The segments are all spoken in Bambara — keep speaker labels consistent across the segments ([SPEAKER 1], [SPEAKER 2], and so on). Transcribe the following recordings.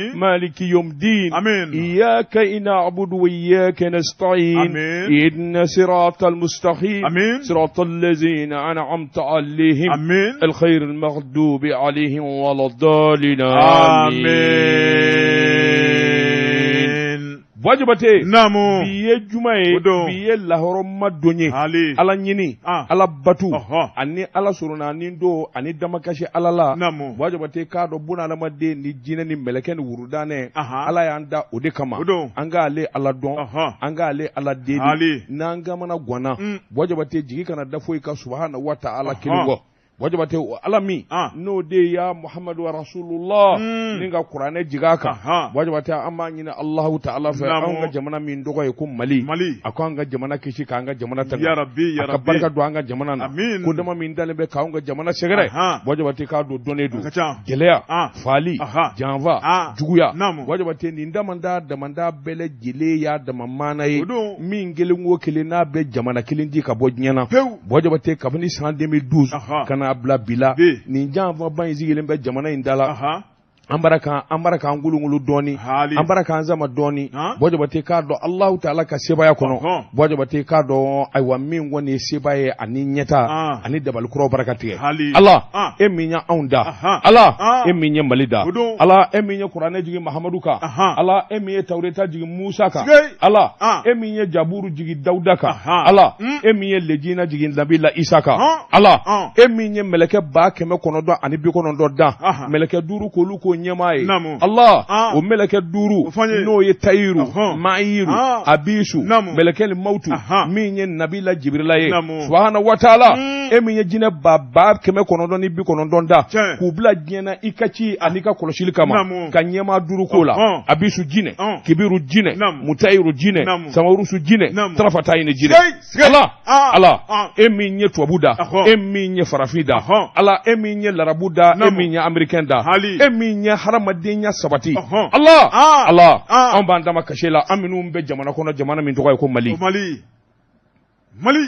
[SPEAKER 1] مالك يوم الدين
[SPEAKER 2] آمين.
[SPEAKER 1] إياك نعبد وإياك نستعين
[SPEAKER 2] آمين.
[SPEAKER 1] إن صراط المستقيم
[SPEAKER 2] آمين.
[SPEAKER 1] صراط الذين أنعمت عليهم
[SPEAKER 2] آمين.
[SPEAKER 1] الخير المغضوب عليهم ولا الضالين.
[SPEAKER 2] Amin.
[SPEAKER 1] Buwa Jabate,
[SPEAKER 2] Naamu.
[SPEAKER 1] bi ye juma ye,
[SPEAKER 2] O don.
[SPEAKER 1] bi ye lahɔrɔma don ye.
[SPEAKER 2] Hali.
[SPEAKER 1] Ala ɲini, ala batu ani ala surunani don ani damakasi Ala la.
[SPEAKER 2] Naamu.
[SPEAKER 1] Buwa Jabate, k'a dɔn buna adamaden ni jinɛ ni mɛlɛkɛ ni wurudanɛ, Ala y'an da o de kama.
[SPEAKER 2] O don.
[SPEAKER 1] An k'ale Ala dɔn, an k'ale Ala deli.
[SPEAKER 2] Hali.
[SPEAKER 1] N'an kamana ganna, Buwa Jabate, jigi kana da foyi kan subahana wa ta'ala kelen kɔ. Buwa Jabate, o Ala min n'o de ya Muhamadu Rasulullah ni ka kuranɛ jigin a kan. Buwa Jabate, an b'a ɲini Alahu ta'ala fɛ, anw ka jamana min tɔgɔ ye ko Mali,
[SPEAKER 2] Mali,
[SPEAKER 1] a ko an ka jamana kisi, k'an ka jamana tanga,
[SPEAKER 2] Ya Rabbi, ya
[SPEAKER 1] a ka
[SPEAKER 2] Rabbi.
[SPEAKER 1] barika don an ka jamana na.
[SPEAKER 2] Amin.
[SPEAKER 1] Ko dama min dalen bɛ k'anw ka jamana sɛgɛrɛ, Buwa Jabate, k'a don dɔnnen don
[SPEAKER 2] A ka ca.
[SPEAKER 1] gɛlɛya, faali, janfa, juguya.
[SPEAKER 2] Naamu.
[SPEAKER 1] Buwa Jabate, nin damanda damanda bɛɛ lajɛlen y'a dama maana ye
[SPEAKER 2] O don.
[SPEAKER 1] min kelen o kelen n'a bɛ jamana kelen di ka bɔ diɲɛ na.
[SPEAKER 2] Pewu.
[SPEAKER 1] Buwa Jabate, kabini san 2012 ka n'a bila bi la,
[SPEAKER 2] Bi.
[SPEAKER 1] nin janfaba in sigilen bɛ jamana in da la.
[SPEAKER 2] Aha.
[SPEAKER 1] An bara kan an bara k'an golongolo dɔɔni,
[SPEAKER 2] Hali.
[SPEAKER 1] an bara k'an sama dɔɔni.
[SPEAKER 2] Han?
[SPEAKER 1] Buwa Jabate, k'a dɔn Alahu taala ka sebaaya kɔnɔ. Buwa Jabate, k'a dɔn ayiwa min kɔni ye sebaaya ye ani ɲɛta ani dabalikuraw barika tigɛ.
[SPEAKER 2] Hali.
[SPEAKER 1] Ala, e min ye anw da, Ala, e min ye Mali da,
[SPEAKER 2] O don.
[SPEAKER 1] Ala, e min ye kuranɛ jigin Mahamadu kan, Ala, e min ye Tawureta jigin Musa kan, Ala, e min ye Jaburu jigin Dawuda kan, Ala, e min ye Lejina jigin Nabila Isa kan, Ala, e min ye mɛlɛkɛ 990 dan, mɛlɛkɛ duuru k'olu k'o ɲɛmaa ye.
[SPEAKER 2] Naamu.
[SPEAKER 1] Allah, o mɛlɛkɛ duuru
[SPEAKER 2] O fɔ an ye.
[SPEAKER 1] n'o ye Tayiru, Mayiru, Abisu,
[SPEAKER 2] Naamu.
[SPEAKER 1] mɛlɛkɛ ni Mawutu, min ye Nabila Jibirila ye.
[SPEAKER 2] Naamu.
[SPEAKER 1] Subahana wa taala, e min ye jinɛ ba ba kɛmɛ kɔnɔntɔn ni bi kɔnɔntɔn da
[SPEAKER 2] Tiɲɛ.
[SPEAKER 1] k'u bila diɲɛ na i ka ci ani ka kɔlɔsili kama,
[SPEAKER 2] Naamu.
[SPEAKER 1] ka ɲɛmaa duuru k'o la: Abisu jinɛ, Kibiru jinɛ,
[SPEAKER 2] Naamu.
[SPEAKER 1] Mutayiru jinɛ,
[SPEAKER 2] Naamu.
[SPEAKER 1] Samarusu jinɛ,
[SPEAKER 2] Naamu.
[SPEAKER 1] Tarafatayini jinɛ.
[SPEAKER 2] Sigei, sigei.
[SPEAKER 1] Ala, Ala, e min ye tubabu da, e min ye farafin da, Ala, e min ye larabu da, e
[SPEAKER 2] Naamu.
[SPEAKER 1] min ye américain da,
[SPEAKER 2] Hali.
[SPEAKER 1] e min ye hadamadenya sabati, Ala, Ala, an b'an dama kasi la, an minnu bɛ jamana kɔnɔ, jamana min tɔgɔ ye ko Mali.
[SPEAKER 2] O Mali. Mali.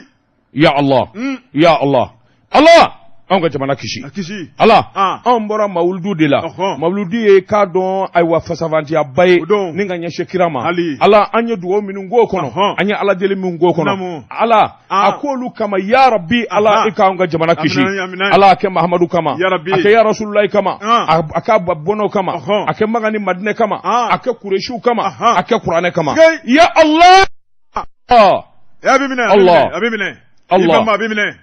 [SPEAKER 1] Ya Allah, ya Allah, Ala, anw ka jamana kisi.
[SPEAKER 2] A kisi.
[SPEAKER 1] Ala, anw bɔra mawuludu de la. Mawuludu ye k'a dɔn ayiwa fasafantiyaba ye
[SPEAKER 2] O don.
[SPEAKER 1] ni ka ɲɛsin kira ma.
[SPEAKER 2] Hali.
[SPEAKER 1] Ala, an ye dugawu minnu k'o kɔnɔ, an ye ala deli minnu k'o kɔnɔ,
[SPEAKER 2] Naamu.
[SPEAKER 1] Ala, a k'olu kama, ya Rabbi, Ala, i k'anw ka jamana kisi.
[SPEAKER 2] Amina, amina.
[SPEAKER 1] Ala, a kɛ Mahamadu kama,
[SPEAKER 2] Ya Rabbi.
[SPEAKER 1] a kɛ ya Rasulullahi kama, a k'a bɔnnaw kama, a kɛ Makan ni Madinɛ kama, a kɛ Kuresiw kama, a kɛ Kuranɛ kama.
[SPEAKER 2] Sigei.
[SPEAKER 1] Ya Allah.
[SPEAKER 2] Eh, a bɛ minɛ, a bɛ
[SPEAKER 1] Allah.
[SPEAKER 2] minɛ, a bɛ minɛ.
[SPEAKER 1] Allah.
[SPEAKER 2] I bama, a bɛ minɛ.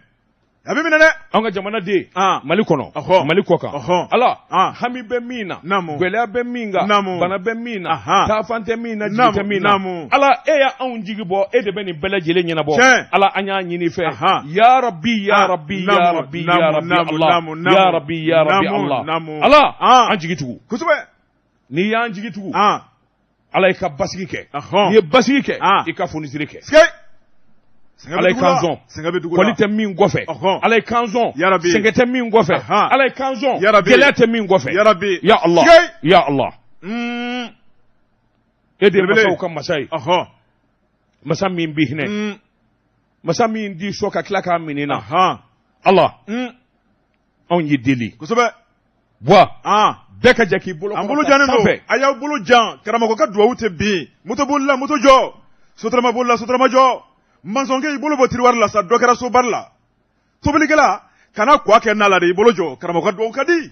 [SPEAKER 2] A bɛ minɛ dɛ.
[SPEAKER 1] An ka jamana den, Mali kɔnɔ, Mali kɔ kan, Ala, hami bɛ min na,
[SPEAKER 2] Naamu.
[SPEAKER 1] gɛlɛya bɛ min kan,
[SPEAKER 2] Naamu.
[SPEAKER 1] bana bɛ min na, taafan tɛ min na, jigi
[SPEAKER 2] Naamu.
[SPEAKER 1] tɛ min na,
[SPEAKER 2] Naamu.
[SPEAKER 1] Ala, e y'anw jigi bɔ, e de bɛ nin bɛɛ lajɛlen ɲɛnabɔ.
[SPEAKER 2] Tiɲɛ.
[SPEAKER 1] Ala, an y'a ɲini i fɛ, ya Rabbi, ya Rabbi, ya
[SPEAKER 2] Naamu.
[SPEAKER 1] Rabbi, ya
[SPEAKER 2] Naamu.
[SPEAKER 1] Rabbi,
[SPEAKER 2] Naamu.
[SPEAKER 1] Allah,
[SPEAKER 2] Naamu. Naamu.
[SPEAKER 1] ya Rabbi, ya Rabbi,
[SPEAKER 2] Naamu.
[SPEAKER 1] Allah,
[SPEAKER 2] Naamu.
[SPEAKER 1] Ala, an jigi tugu.
[SPEAKER 2] Kosɛbɛ.
[SPEAKER 1] N'i y'an jigi tugu, Ala, i ka basigi kɛ. N'i ye basigi kɛ, i ka fonisiri kɛ.
[SPEAKER 2] Sigei. Sɛgɛn bɛ
[SPEAKER 1] Ala ye
[SPEAKER 2] dugu la.
[SPEAKER 1] kan sɔn.
[SPEAKER 2] Sɛgɛn bɛ dugu la.
[SPEAKER 1] Kɔli tɛ min kɔfɛ, Ala ye kan sɔn.
[SPEAKER 2] Ya Rabbi.
[SPEAKER 1] Sɛgɛn tɛ min kɔfɛ, Ala ye kan sɔn.
[SPEAKER 2] Ya Rabbi.
[SPEAKER 1] Gɛlɛya tɛ min kɔfɛ.
[SPEAKER 2] Ya Rabbi.
[SPEAKER 1] Ya Allah,
[SPEAKER 2] Sigei.
[SPEAKER 1] ya Allah, e de ye
[SPEAKER 2] Belebele.
[SPEAKER 1] masaw ka masa ye, masa min bi hinɛ, masa min di sɔ ka tila k'a minɛ na. Ala, anw y'i deli.
[SPEAKER 2] Kosɛbɛ.
[SPEAKER 1] Buwa, bɛɛ ka jɛ k'i bolo
[SPEAKER 2] An bolo
[SPEAKER 1] kɔrɔta
[SPEAKER 2] jannen don.
[SPEAKER 1] sanfɛ.
[SPEAKER 2] A y'aw bolo jan. Karamɔgɔ ka duwawu tɛ bin. Moto bolila, moto jɔ. Sotarama bolila, sotarama jɔ. Mansɔnkɛ y'i bolo bɔ tiriwari la sa, dɔ kɛra sobari la. Tobilikɛla, kana kwa kɛ na la de, i bolo jɔ. Karamɔgɔ ka duwawu ka di.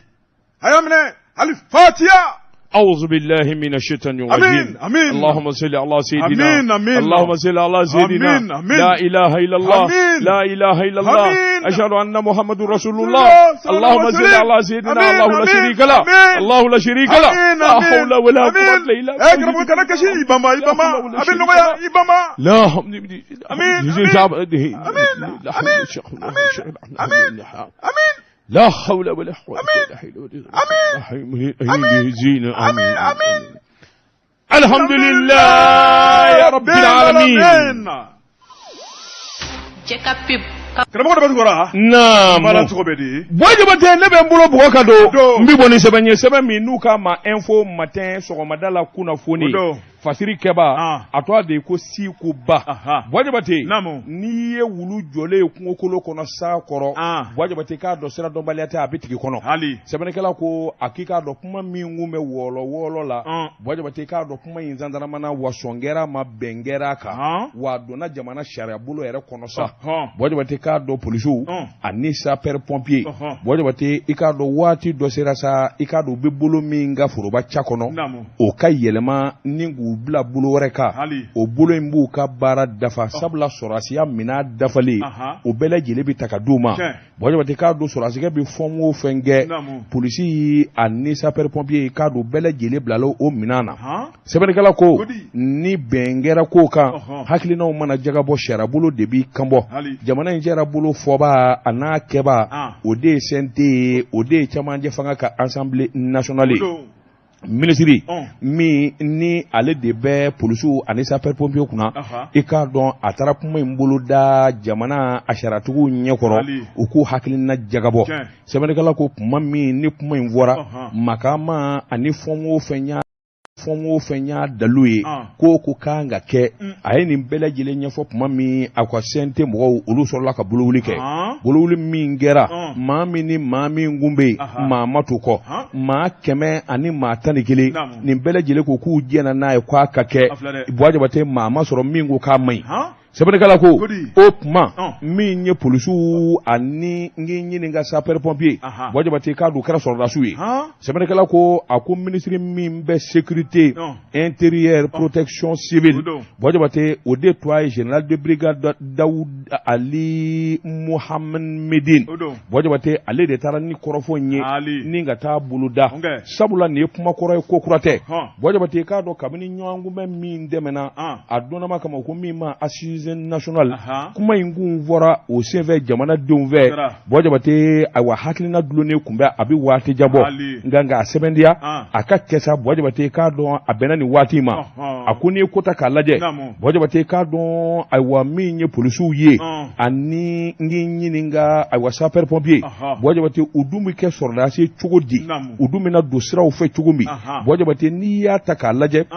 [SPEAKER 2] A y'a minɛ. Hali fatiya.
[SPEAKER 1] أعوذ بالله من الشيطان الرجيم.
[SPEAKER 2] آمين، آمين.
[SPEAKER 1] اللهم صل على سيدنا.
[SPEAKER 2] آمين، آمين.
[SPEAKER 1] اللهم صل على سيدنا.
[SPEAKER 2] آمين، آمين.
[SPEAKER 1] لا إله إلا الله.
[SPEAKER 2] آمين.
[SPEAKER 1] لا إله إلا الله.
[SPEAKER 2] آمين.
[SPEAKER 1] أشهد أن محمد رسول الله.
[SPEAKER 2] صلى الله
[SPEAKER 1] اللهم
[SPEAKER 2] عليه
[SPEAKER 1] صل
[SPEAKER 2] وسلم.
[SPEAKER 1] على سيدنا.
[SPEAKER 2] آمين،
[SPEAKER 1] الله لا
[SPEAKER 2] آمين،
[SPEAKER 1] شريك له.
[SPEAKER 2] آمين.
[SPEAKER 1] الله لا شريك له.
[SPEAKER 2] آمين،
[SPEAKER 1] لا
[SPEAKER 2] آمين.
[SPEAKER 1] حول ولا قوة
[SPEAKER 2] آمين.
[SPEAKER 1] إلا
[SPEAKER 2] Eh, karamɔgɔ kana kasi, i bama, i bama.
[SPEAKER 1] لا حول ولا
[SPEAKER 2] A bɛ
[SPEAKER 1] شريك
[SPEAKER 2] nɔgɔya,
[SPEAKER 1] له.
[SPEAKER 2] i bama.
[SPEAKER 1] لا آمين.
[SPEAKER 2] آمين،
[SPEAKER 1] آمين.
[SPEAKER 2] آمين.
[SPEAKER 1] آمين.
[SPEAKER 2] آمين. آمين.
[SPEAKER 1] لا حول ولا قوة إلا بالله. آمين. آمين.
[SPEAKER 2] آمين. آمين.
[SPEAKER 1] الحمد لله رب العالمين.
[SPEAKER 3] Cɛ pep.
[SPEAKER 2] Karamɔgɔ dɔ bɛ tukɔrɔ.
[SPEAKER 1] Naamu.
[SPEAKER 2] Baara cogo bɛ di?
[SPEAKER 1] Buwa Jabate, ne bɛ n bolo bugɔ ka don
[SPEAKER 2] Don.
[SPEAKER 1] n bɛ bɔ ni sɛbɛn ye, sɛbɛn min n'u k'a ma Info Matin, sɔgɔmada la kunnafoni.
[SPEAKER 2] O don.
[SPEAKER 1] Fasiri kɛba a tɔgɔ de ye ko Siku Ba. Buwa Jabate, n'i ye wulu jɔlen ye kungokolo kɔnɔ sa kɔrɔ, Buwa Jabate k'a dɔn sira dɔnbaliya tɛ, a bɛ tigi kɔnɔ. Sɛbɛnnikɛla ko a k'i k'a dɔn kuma min kun bɛ wɔlɔ wɔlɔ la, Buwa Jabate k'a dɔn kuma in sandaramana wa sɔn kɛra a ma, bɛn kɛra a kan, wa a donna jamana sariya bolo yɛrɛ kɔnɔ sa. Buwa Jabate k'a dɔn polisiw ani sapeur pompier, Buwa Jabate i k'a dɔn waati dɔ sera sa, i k'a dɔn u bɛ bolo min kan foroba ca kɔnɔ, o ka yɛlɛma ni k'u bila bolo wɛrɛ kan, o bolo in b'u ka baara dafa, sabula sɔrɔdasiya minɛn dafalen o bɛɛ lajɛlen bɛ ta ka d'u ma. Buwa Jabate k'a dɔn sɔrɔdasikɛ bɛ fɛn o fɛn kɛ, polisi ani sapeur pompier k'a dɔn bɛɛ lajɛlen bilala o minɛn na. Sɛbɛnnikɛla ko ni bɛn kɛra ko kan, hakilinaw mana jagabɔ, sariya bolo de b'i kanbɔ. Jamana in sariya bolo fɔbaa a n'a kɛbaa, o de ye CNT ye, o de ye cɛmancɛ fanga ka Assemblée nationale ye. Minisiri min ni ale de bɛ polisiw ani sapeur pompier kunna, i k'a dɔn a taara kuma in bolo da jamana a sariyatigiw ɲɛkɔrɔ, u k'u hakilina jagabɔ. Sɛbɛnnikɛla ko kuma min ni kuma in fɔra, makama ani fɛn o fɛn y'a fɛn o fɛn y'a dalu ye, ko ko kan ka kɛ, a ye nin bɛɛ lajɛlen ɲɛfɔ. Kuma min a ka CNT mɔgɔw olu sɔrɔla ka bolowuli kɛ, bolowuli min kɛra, maa min ni maa min kun bɛ yen, maa ma to kɔ, maa 111, nin bɛɛ lajɛlen ko k'u jɛnna n'a ye k'a ka kɛ. Buwa Jabate, maa ma sɔrɔ min ko k'a man ɲi. Sɛbɛnnikɛla ko o tuma min ye polisiw ani n k'i ɲininka sapeur pompier, Buwa Jabate k'a dɔn kɛra sɔrɔdasiw ye. Sɛbɛnnikɛla ko a ko minisiri min bɛ sécurité intérieure, protection civile, Buwa Jabate, o de tɔgɔ ye général de brigade Daoud Ali Mohamed. Buwa Jabate, ale de taara ni kɔrɔfɔ in ye ni ka taa boloda, sabula nin ye kuma kɔrɔ ye, ko kura tɛ. Buwa Jabate k'a dɔn kabini ɲɔgɔnkunbɛn min tɛmɛna, a dɔnnama kama ko min ma assise nationale, kuma in kun fɔra o senfɛ jamanadenw fɛ. Buwa Jabate, ayiwa, hakilina dulonnen kun bɛ a bɛ waati jan bɔ, nka a sɛbɛntiya a ka kɛ sa. Buwa Jabate k'a dɔn a bɛnna nin waati ma. A ko n'i ye ko ta k'a lajɛ, Buwa Jabate k'a dɔn, ayiwa, min ye polisiw ye ani n k'i ɲininka, ayiwa, sapeur pompier, Buwa Jabate, u dun bɛ kɛ sɔrɔdasi cogo di? U dun bɛna don siraw fɛ cogo min? Buwa Jabate, n'i y'a ta k'a lajɛ,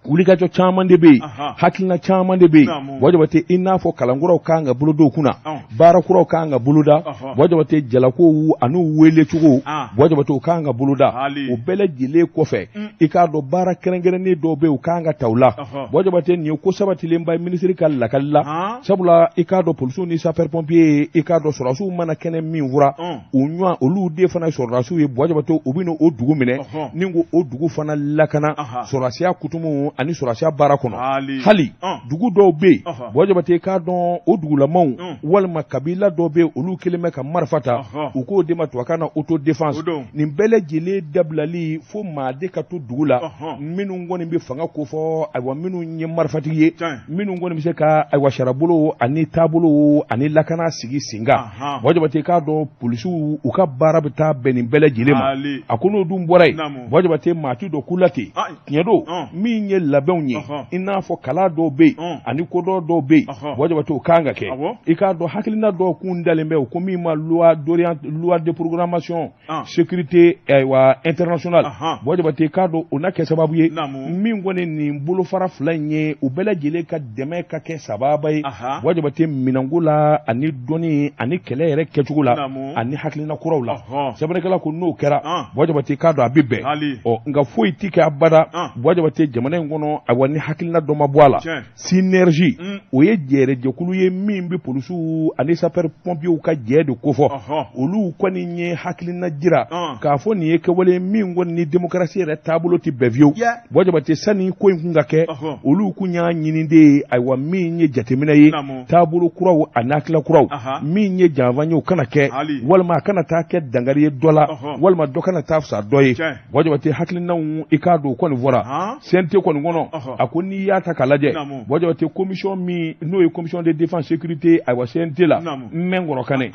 [SPEAKER 1] wulikajɔ caman de bɛ yen, hakilina caman de bɛ yen. Buwa Jabate, i n'a fɔ kalankuraw kan ka boloda u kunna, baara kuraw kan ka boloda. Buwa Jabate, jalakow an'u welecogo, Buwa Jabate, u kan ka boloda. O bɛɛ lajɛlen kɔfɛ, i k'a dɔn baara kɛrɛnkɛrɛnnen dɔw bɛ yen, u kan ka ta u la. Buwa Jabate, nin ye ko sabatilenba ye minisiri ka lakali la, sabula i k'a dɔn polisiw ni sapeur pompier, i k'a dɔn sɔrɔdasiw mana kɛnɛ min furan u ɲɔgɔn, olu de fana ye sɔrɔdasiw ye. Buwa Jabate, u bɛ o dugu minɛ ni ko o dugu fana lakana sɔrɔdasiya kutumu ani sɔrɔdasiya baara kɔnɔ. Hali dugu dɔw bɛ yen, Buwa Jabate k'a dɔn o dugulamaw walima kabila dɔw bɛ yen, olu kɛlen bɛ ka marifa ta, u k'o de ma tubabukan na autodéfense. Nin bɛɛ lajɛlen dabilali fo maa de ka to dugu la, minnu kɔni bɛ fanga kofɔ, ayiwa, minnu ye marifatigi ye, minnu kɔni bɛ se ka, ayiwa, sariyabolo ani taabolo ani lakana sigi sen kan. Buwa Jabate k'a dɔn polisiw u ka baara bɛ taa bɛn nin bɛɛ lajɛlen ma. A ko n'o dun bɔra yen, Buwa Jabate, maa tɛ don ku la ten. Tiɲɛ don, min ye labɛnw ye, i n'a fɔ kalan dɔw bɛ yen ani kodɔn dɔw bɛ yen, Buwa Jabate, o kan ka kɛ. I k'a dɔn hakilina dɔw kun dalen bɛ o ko min ma loi loi de programmation sécurité, ayiwa, internationale. Buwa Jabate k'a dɔn o na kɛ sababu ye min kɔni nin bolofara fila in ye, u bɛɛ lajɛlen ka dɛmɛ ka kɛ sababa ye, Buwa Jabate, minɛnko la ani dɔnni ani kɛlɛ yɛrɛ kɛcogo la ani hakilina kuraw la. Sɛbɛnnikɛla ko n'o kɛra, Buwa Jabate k'a dɔn a bɛ bɛn. Ɔ nka foyi tɛ kɛ abada, Buwa Jabate, jamana in kɔnɔ, ayiwa, ni hakilina dɔ ma bɔ a la. Synergie, o ye jɛrɛjɛkulu ye min bɛ polisiw ani sapeur pompiers ka jɛ de kofɔ. Olu kɔni ye hakilina jira k'a fɔ nin ye kɛwale min kɔni ni démocratie yɛrɛ taabolo tɛ bɛn fiyewu. Buwa Jabate, sani ko in kun ka kɛ, olu kun y'a ɲini de ye, ayiwa, min ye jateminɛ ye, taabolo kuraw ani hakilina kuraw, min ye janfa ye, o kana kɛ, walima a kana taa kɛ dankari ye dɔ la, walima dɔ kana taa fisa dɔ ye. Buwa Jabate, hakilinaw, i k'a dɔn o kɔni fɔra CNT kɔni kɔnɔ. A ko n'i y'a ta k'a lajɛ, Buwa Jabate, commission min n'o ye commission de défense sécurité, ayiwa, CNT la, n mɛn kɔrɔ kanɛ.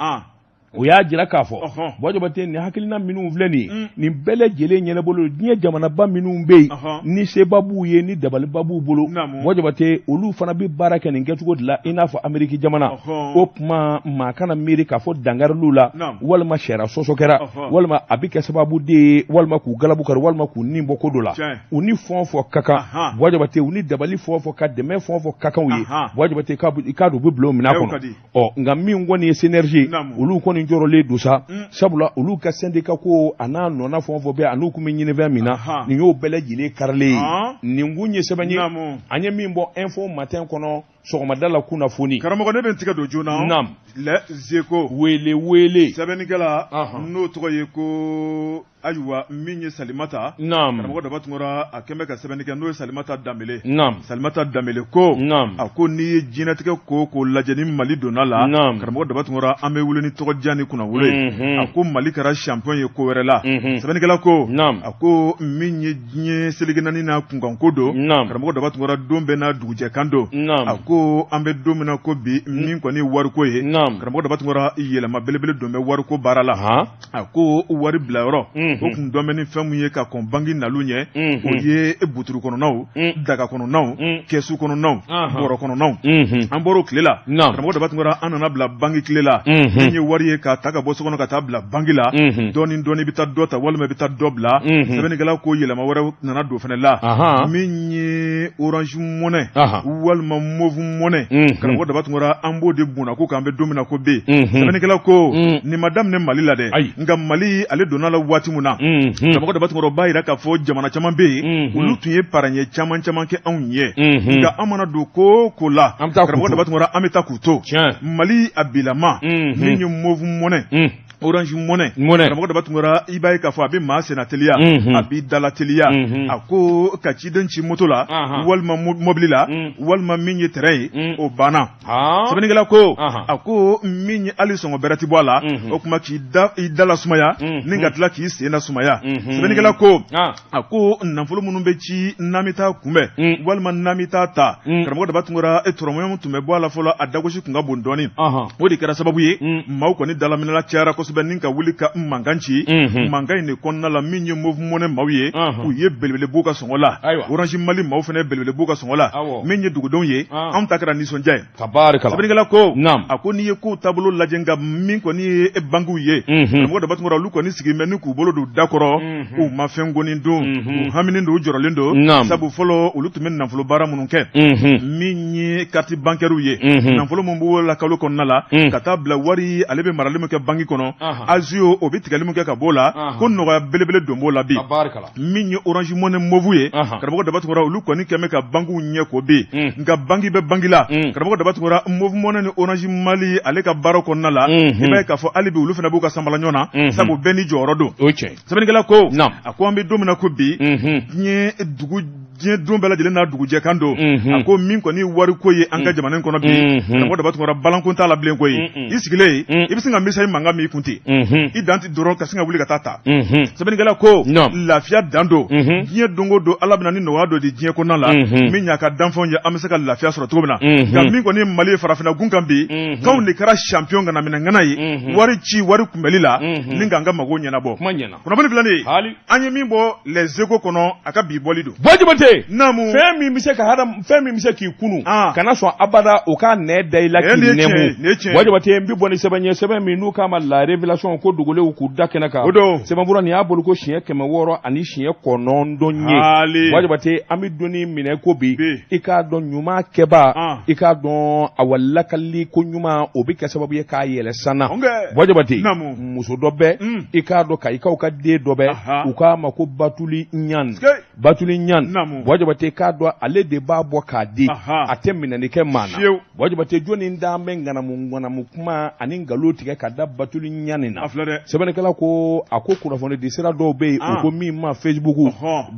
[SPEAKER 1] O y'a jira k'a fɔ Buwa Jabate, nin hakilina minnu filɛ nin ye, nin bɛɛ lajɛlen ɲɛnabolo diɲɛ jamanaba minnu bɛ yen, ni seba b'u ye, ni dabaliba b'u bolo, Buwa Jabate, olu fana bɛ baara kɛ nin kɛcogo de la, i n'a fɔ Ameriki jamana. O tuma, maa kana miiri k'a fɔ dankariliw la, walima sariya sɔsɔ kɛra, walima a bɛ kɛ sababu de ye, walima k'u galabu kari, walima k'u ni bɔ ko dɔ la. U ni fɛn o fɛn ka kan, Buwa Jabate, u ni dabali fɛn o fɛn ka dɛmɛ fɛn o fɛn ka kan u ye, Buwa Jabate, i k'a dɔn u bɛ bila o minɛn kɔnɔ. Ɔ nka min kɔni ye CNRG, olu kɔni jɔrɔlen don sa, sabula olu ka syndicat ko a n'a nɔna fɛn o fɛn bɛ, an'u kun bɛ ɲinifɛn min na, nin y'o bɛɛ lajɛlen karilen ye. Nin kun ye sɛbɛn ye an ye min bɔ Info Matin kɔnɔ sɔgɔmada la kunnafoni.
[SPEAKER 2] Karamɔgɔ, ne bɛ n tigɛ don joona.
[SPEAKER 1] Naam.
[SPEAKER 2] Les Échos.
[SPEAKER 1] Wele wele.
[SPEAKER 2] Sɛbɛnnikɛla n'o tɔgɔ ye ko, ayiwa, min ye Salimata. Karamɔgɔ Daba Tunkara, a kɛn bɛ ka sɛbɛnni kɛ, n'o ye Salimata Danbele. Salimata Danbele ko. A ko n'i ye diɲɛlatigɛ ko o ko lajɛ ni Mali donna la. Karamɔgɔ Daba Tunkara, an bɛ wuli ni tɔgɔdiya ni kunnawolo ye. A ko Mali kɛra champion ye ko wɛrɛ la. Sɛbɛnnikɛla ko. A ko min ye diɲɛ seleke naani n'a kunkanko don. Karamɔgɔ Daba Tunkara, don bɛɛ n'a dugujɛkan don. A ko an bɛ don min na ko bi, min kɔni ye wariko ye. Karamɔgɔ Daba Tunkara, yɛlɛma belebele don bɛ wariko baara la. A ko wari bilayɔrɔ o kun dɔn bɛ ni fɛn mun ye ka kɔn banki nalu ɲɛ, o ye buturu kɔnɔnaw, daga kɔnɔnaw, kɛsu kɔnɔnaw, bɔrɔ kɔnɔnaw. An bɔr'o tile la, karamɔgɔ Daba Tunkara, an nana bila banki tile la. Min ye wari ye k'a ta ka bɔ so kɔnɔ ka taa bila banki la, dɔɔni dɔɔni, i bɛ taa dɔ ta walima i bɛ taa dɔ bila. Sɛbɛnnikɛla ko yɛlɛma wɛrɛ nana don fana la, min ye Orange Money walima Moov Money. Karamɔgɔ Daba Tunkara, an b'o de bunna ko k'an bɛ don min na ko bi. Sɛbɛnnikɛla ko nin ma daminɛ Mali la dɛ, nka Mali ale donna la waati min na, karamɔgɔ Daba Tunkara, b'a jira k'a fɔ jamana caman bɛ yen, olu tun ye paraɲɛ caman caman kɛ anw ye. Nka an mana don ko o ko la, karamɔgɔ Daba Tunkara, an bɛ taa k'u to. Mali a bilama, min ye Moov Money, Orange Money, karamɔgɔ Daba Tunkara, i b'a ye k'a fɔ a bɛ maa senna teliya, a b'i dala teliya. A ko ka ciden ci moto la walima mobili la walima min ye train ye, o banna. Sɛbɛnnikɛla ko, a ko min ye hali sɔngɔ bɛrɛ tɛ bɔ a la, o tuma k'i da i da la sumaya ni ka tila k'i sen na sumaya. Sɛbɛnnikɛla ko, a ko nafolo minnu bɛ ci n'an bɛ taa kunbɛn walima n'an bɛ taa ta, karamɔgɔ Daba Tunkara, e tɔrɔmɔɲɔ tun bɛ bɔ a la fɔlɔ, a dagosi tun ka bon dɔɔnin. O de kɛra sababu ye maaw kɔni dalaminɛla cayara kosɛbɛ ni ka wuli ka mankan ci. Mankan in de kɔnɔna la, min ye Moov Money maaw ye, u ye belebele b'u ka sɔngɔ la. Orange Mali maaw fana ye belebele b'u ka sɔngɔ la. Min ye dugudenw ye, anw ta kɛra nisɔndiya ye. Sɛbɛnnikɛla ko, a ko n'i ye kow taabolo lajɛ, nka min kɔni ye bankiw ye, karamɔgɔ Daba Tunkara, olu kɔni sigi bɛ ni k'u bolo don da kɔrɔ, u ma fɛn kɔni dun, u haminen don, u jɔrɔlen don, sabu fɔlɔ olu tun bɛ nafolo baara minnu kɛ, min ye carte bancaire ye, nafolo min b'o la kalo kɔnɔna la ka taa bila wari ale bɛ marali min kɛ banki kɔnɔ, agios o bɛ tigɛli min kɛ ka b'o la, ko nɔgɔya belebele don b'o la bi. Min ye Orange Money Moov ye, karamɔgɔ Daba Tunkara, olu kɔni kɛmɛ ka bankiw ɲɛ ko bi. Nka banki bɛ banki la, karamɔgɔ Daba Tunkara, Moov Money ni Orange Mali ale ka baara kɔnɔna la, i b'a ye k'a fɔ hali bi olu fana b'u ka sanbala ɲɔgɔn na, sabu bɛɛ n'i jɔyɔrɔ don. Sɛbɛnnikɛla ko, a ko an bɛ don min na ko bi, diɲɛ dugu diɲɛ don bɛɛ lajɛlen n'a dugujɛkan don. A ko min kɔni wariko ye an ka jamana in kɔnɔ bi, karamɔgɔ Daba Tunkara, balankon t'a la bilen koyi. I sigilen, i bɛ sin ka message mankan min i kun ten, i dan tɛ dɔrɔn ka sin ka wuli ka taa ta. Sɛbɛnnikɛla ko lafiya dan don. Diɲɛ don o don, Ala bɛna ni nɔgɔya dɔ di diɲɛ kɔnɔna la, min y'a ka danfɛnw ye, an bɛ se ka lafiya sɔrɔ cogo min na. Nka min kɔni ye Mali ye farafinna gun kan bi, k'anw de kɛra champion ka na minɛ ŋana ye wari ci wari kunbɛli la ni k'an ka mago ɲɛnabɔ. Kunnafoni filɛ nin ye, an ye min bɔ Les Échos kɔnɔ, a ka bi bɔli don.
[SPEAKER 1] Buwa Jabate, naamu, fɛn min bɛ se ka hadam fɛn min bɛ se k'i kunu, kana sɔn abada o k'a nɛ da i la k'i nɛmu. Buwa Jabate, n bɛ bɔ ni sɛbɛn ye, sɛbɛn min n'u k'a ma La Révélation, ko dogolenw k'u da kɛnɛ kan.
[SPEAKER 2] O don.
[SPEAKER 1] Sɛbɛnfura nin y'a bolo ko siɲɛ 609 ye. Buwa Jabate, an bɛ donni minɛ ko bi, i k'a dɔn ɲuman kɛba, i k'a dɔn awa lakali ko ɲuman, o bɛ kɛ sababu ye k'a yɛlɛ sanna. Buwa Jabate, muso dɔ bɛ, i k'a dɔn kayikaw ka den dɔ bɛ, u k'a ma ko Batuli Ɲan. Batuli Ɲan, Buwa Jabate, k'a dɔn ale de b'a bɔ k'a di, a tɛ minɛni kɛ maa na. Buwa Jabate, jɔnni d'an bɛ ŋanamu ŋanamu kuma ani nkalon tigɛ ka da Batuli Ɲan na? Sɛbɛnnikɛla ko, a ko kunnafoni di sira dɔw bɛ yen, u ko min ma Facebook,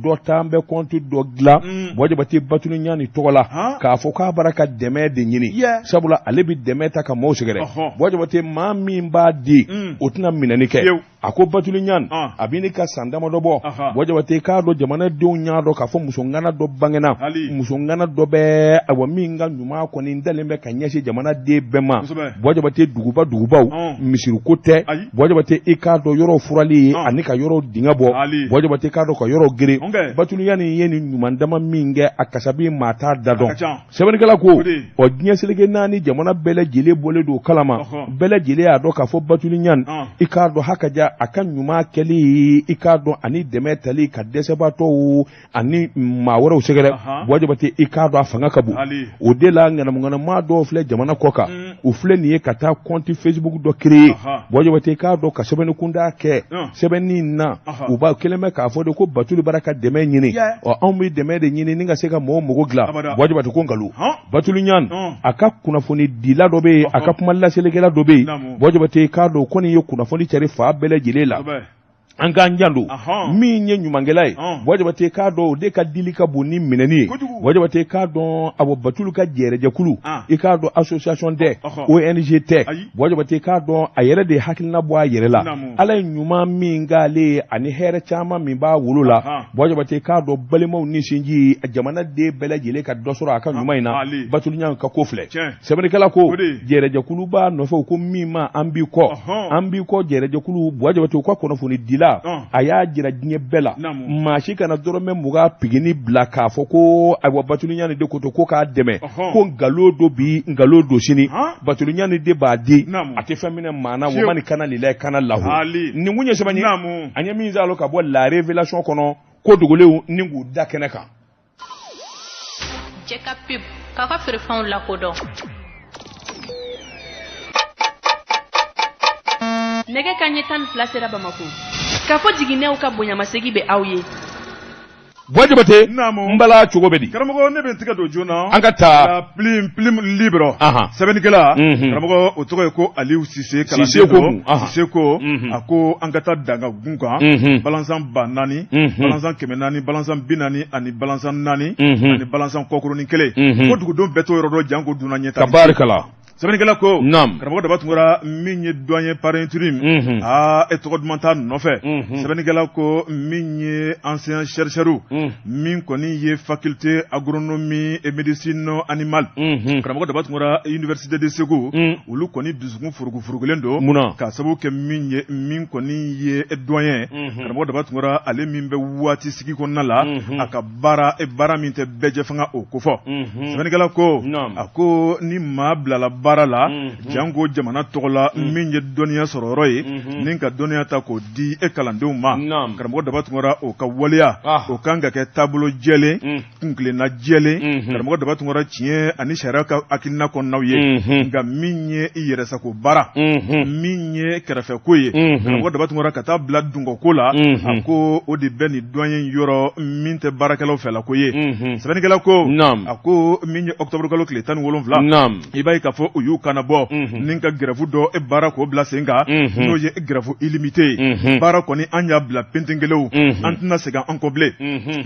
[SPEAKER 1] dɔ t'an bɛ compte dɔ dilan Buwa Jabate Batuli Ɲan tɔgɔ la, k'a fɔ k'a bara ka dɛmɛ de ɲini, sabula ale bɛ dɛmɛ ta ka maaw sɛgɛrɛ. Buwa Jabate, maa min b'a di, o tɛna minɛni kɛ. A ko Batuli Ɲan a bɛ ka san damadɔ bɔ. Buwa Jabate, k'a dɔn jamanadenw y'a dɔn k'a fɔ muso ŋana dɔ bangena, muso ŋana dɔ bɛ awa min ka ɲuman kɔni dalen bɛ ka ɲɛsin jamanaden bɛɛ ma. Buwa Jabate, duguba dugubaw misiriko tɛ. Buwa Jabate, i k'a dɔn yɔrɔ furali ye ani ka yɔrɔ dingɛ bɔ. Buwa Jabate, k'a dɔn ka yɔrɔ gere. Batuli Ɲani ye nin ɲuman dama min kɛ, a kasabi maa t'a da dɔn. Sɛbɛnnikɛla ko ɔ diɲɛ seleke naani jamana bɛɛ lajɛlen bɔlen don kalama, bɛɛ lajɛlen y'a dɔn k'a fɔ Batuli Ɲani, i k'a dɔn hakaja a ka ɲuman kɛli, i k'a dɔn ani dɛmɛ tali ka dɛsɛbaatɔw ani maa wɛrɛw sɛgɛrɛ. Buwa Jabate, i k'a dɔn a fanga ka bon. O de la ŋanamuŋanamaa dɔw filɛ jamana kɔ kan, u filɛ nin ye ka taa compte Facebook dɔ créer. Buwa Jabate, i k'a dɔn ka sɛbɛnni kunda kɛ sɛbɛnni in na, u b'a kelen bɛ k'a fɔ de ko Batuli bara ka dɛmɛ ɲini. Ɔ anw bɛ dɛmɛ de ɲini ni ka se ka mɔgɔw mago dilan. Buwa Jabate ko nkalon. Batuli Ɲani a ka kunnafoni dila dɔ bɛ yen, a ka kuma laselikɛla dɔ bɛ yen. Buwa Jabate, i k'a dɔn kɔni ye kunnafoni cari fan bɛɛ lajɛlen la. An k'an janto, min ye ɲumankɛla ye, Buwa Jabate, k'a dɔn o de ka dili ka bon ni minɛni ye. Buwa Jabate, k'a dɔn awɔ Batuli ka jɛrɛjɛkulu, i k'a dɔn association tɛ, ONG tɛ. Buwa Jabate, k'a dɔn a yɛrɛ de hakilina bɔ a yɛrɛ la. Ala ye ɲuman min k'ale ye ani hɛrɛ caman min b'a wolo la, Buwa Jabate, k'a dɔn balimaw ni sinji, jamanaden bɛɛ lajɛlen ka dɔ sɔrɔ a ka ɲuman in na. Batuli Ɲani ka ko filɛ. Sɛbɛnnikɛla ko jɛrɛjɛkulu b'a nɔfɛ ko min ma an b'i kɔ, an b'i kɔ jɛrɛjɛkulu. Buwa Jabate, u ka kunnafoni dila a y'a jira diɲɛ bɛɛ la, maa si kana dɔrɔmɛ 20 pigini bila k'a fɔ ko ayiwa Batuli Ɲani de ko to ko k'a dɛmɛ, ko nkalon don bi, nkalon don sini. Batuli Ɲani de b'a di, a tɛ fɛn minɛ maa na. Wa man kana lilayi kana lahu. Nin kun ye sɛbɛn ye an ye min sɔrɔ ka bɔ La Révélation kɔnɔ, ko dogolenw ni k'u da kɛnɛ kan.
[SPEAKER 3] Jɛ ka pub k'aw ka feerefɛnw lakodɔn.
[SPEAKER 4] Nɛgɛ kanɲɛ 12 sera Bamako. K'a fɔ jiginɛw ka bonyamasegi bɛ aw ye.
[SPEAKER 1] Buwa Jabate, n bala cogo bɛ di?
[SPEAKER 2] Karamɔgɔ, ne bɛ n tɛgɛ don joona.
[SPEAKER 1] An ka taa.
[SPEAKER 2] La plume, plume libre. Sɛbɛnnikɛla, karamɔgɔ, o tɔgɔ ye ko Aliou Cissé.
[SPEAKER 1] Cissé ko mun?
[SPEAKER 2] Cissé ko, a ko an ka taa Dankagun kan, balanzan 4000, balanzan 400, balanzan 40 ani balanzan 4 ani balanzan kɔkurunin kelen. Ko dugudenw bɛɛ t'o yɔrɔ dɔn janko dunan ɲɛ ta.
[SPEAKER 1] Tabarikala.
[SPEAKER 2] Sɛbɛnnikɛla ko, karamɔgɔ Daba Tunkara min ye doyen par intérim, aa e tɔgɔ duman t'a nɔfɛ. Sɛbɛnnikɛla ko min ye enseignant chercheur, min kɔni ye faculté agronomie et médecine animale, karamɔgɔ Daba Tunkara, université de Segu, olu kɔni dusukun furugufurugulen don.
[SPEAKER 1] Munna?
[SPEAKER 2] K'a sababu kɛ min ye, min kɔni ye doyen, karamɔgɔ Daba Tunkara, ale min bɛ waati sigi kɔnɔna la, a ka baara baara min tɛ bɛɛjɛ fanga o kofɔ. Sɛbɛnnikɛla ko, a ko ni maa bilala baara la, janko jamana tɔgɔ la, min ye dɔnniya sɔrɔ yɔrɔ ye, ni ka dɔnniya ta k'o di e kalandenw ma, karamɔgɔ Daba Tunkara, o ka waleya o kan ka kɛ taabolo jɛlen, kuntilenna jɛlen, karamɔgɔ Daba Tunkara, tiɲɛ ani sariya ka hakilina kɔnɔnaw ye. Nka min ye i yɛrɛsako baara, min ye kɛrɛfɛko ye, karamɔgɔ Daba Tunkara, ka taa bila dungɔko la, a ko o de bɛ nin doyen yɔrɔ min tɛ baarakɛlaw fɛlako ye. Sɛbɛnnikɛla ko, a ko min ye octobre kalo tile 17, i b'a ye k'a fɔ u y'u kana bɔ ni ka grève dɔ baara k'o bila sen kan, n'o ye grève illimité ye. Baara kɔni an y'a bila pentenkelew, an tɛna segin an kɔ bilen.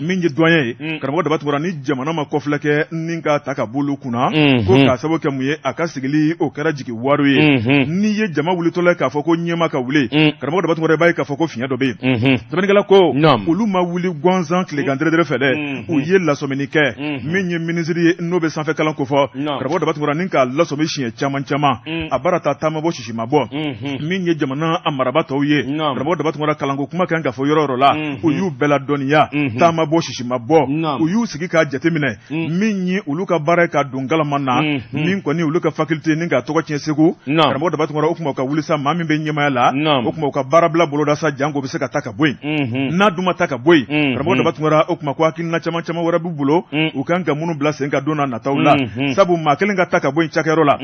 [SPEAKER 2] Min ye doyen ye, karamɔgɔ Daba Tunkara, ni jamana ma kɔfilɛ kɛ ni ka ta ka b'olu kunna, ko k'a sababu kɛ mun ye, a ka sigili o kɛra jigi waaro ye. N'i ye jama wulitɔla ye k'a fɔ ko ɲɛma ka wuli, karamɔgɔ Daba Tunkara, i b'a ye k'a fɔ ko fiɲɛ dɔ bɛ yen. Sɛbɛnnikɛla ko olu ma wuli gansan tilegan dɛrɛdɛrɛ fɛ dɛ, u ye lasɔmini kɛ. Min ye minisiri ye n'o bɛ sanfɛ kalan kofɔ, karamɔgɔ Daba Tunkara, ni k'a lasɔmi siɲɛ caman caman, a baara ta taama bɔ sisi ma bɔ. Min ye jamana a maraba tɔw ye, karamɔgɔ Daba Tunkara, kalanko kuma kan ka fɔ yɔrɔ yɔrɔ la, u y'u bɛɛ ladɔnniya, taama bɔ sisi ma bɔ. U y'u sigi k'a jateminɛ, min ye olu ka baara ye ka don galama na, min kɔni olu ka faculté ni k'a tɔgɔ tiɲɛ Segu, karamɔgɔ Daba Tunkara, o tuma u ka wuli sa, maa min bɛ ɲɛmaaya la, o tuma u ka baarabila boloda sa, janko bɛ se ka ta ka bɔ yen. N'a dun ma ta ka bɔ yen, karamɔgɔ Daba Tunkara, o tuma ko hakilina caman caman wɛrɛ b'u bolo, u kan ka minnu bila sen kan don na nataw la. Sabu maa kelen ka ta ka bɔ yen cakɛyɔrɔ la,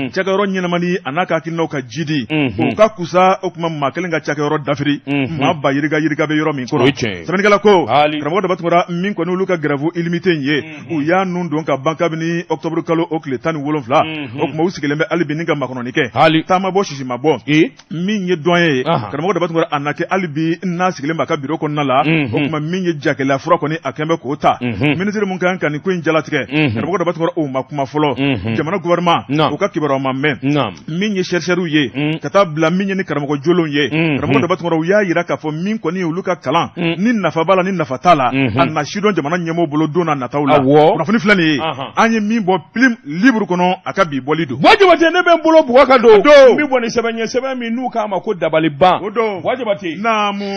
[SPEAKER 2] cakɛyɔrɔ ɲɛnamani a n'a ka hakilinaw ka jidi, o ka kusa o tuma maa kelen ka cakɛyɔrɔ dafiri maa ba yirika yirika bɛ yɔrɔ min kɔnɔ. Sɛbɛnnikɛla ko, karamɔgɔ Daba Tunkara, min kɔni olu ka grève illimité in ye, u y'a nun don ka ban kabini octobre kalo o tile 17. O tuma u sigilen bɛ hali bi ni ka makɔnɔni kɛ, taama bɔ sisi ma bɔ. Min ye doyen ye, karamɔgɔ Daba Tunkara, a na kɛ hali bi n'a sigilen b'a ka bureau kɔnɔna la. O tuma min ye jagɛlɛya fura kɔni, a kɛn bɛ k'o ta. Minisiri mun kan ka nin ko in jalatigɛ, karamɔgɔ Daba Tunkara, o ma kuma fɔlɔ. Jamana gouvernement U ka kibaruya ma mɛn. Min ye chercheurs ye, ka taa bila min ye ni karamɔgɔ jolenw ye, karamɔgɔ Daba Tunkara, u y'a yira k'a fɔ min kɔni ye olu ka kalan, ni nafa b'a la ni nafa t'a la, a na sidɔn jamana ɲɛmɔgɔw bolo don n'a nataw la. Kunnafoni filɛ nin ye, an ye min bɔ Plume Libre kɔnɔ, a ka bi bɔli don.
[SPEAKER 1] Buwa Jabate, ne bɛ n bolo bugɔ ka don n bɛ bɔ ni sɛbɛn ye, sɛbɛn min n'u k'a ma ko dabaliban. Buwa Jabate,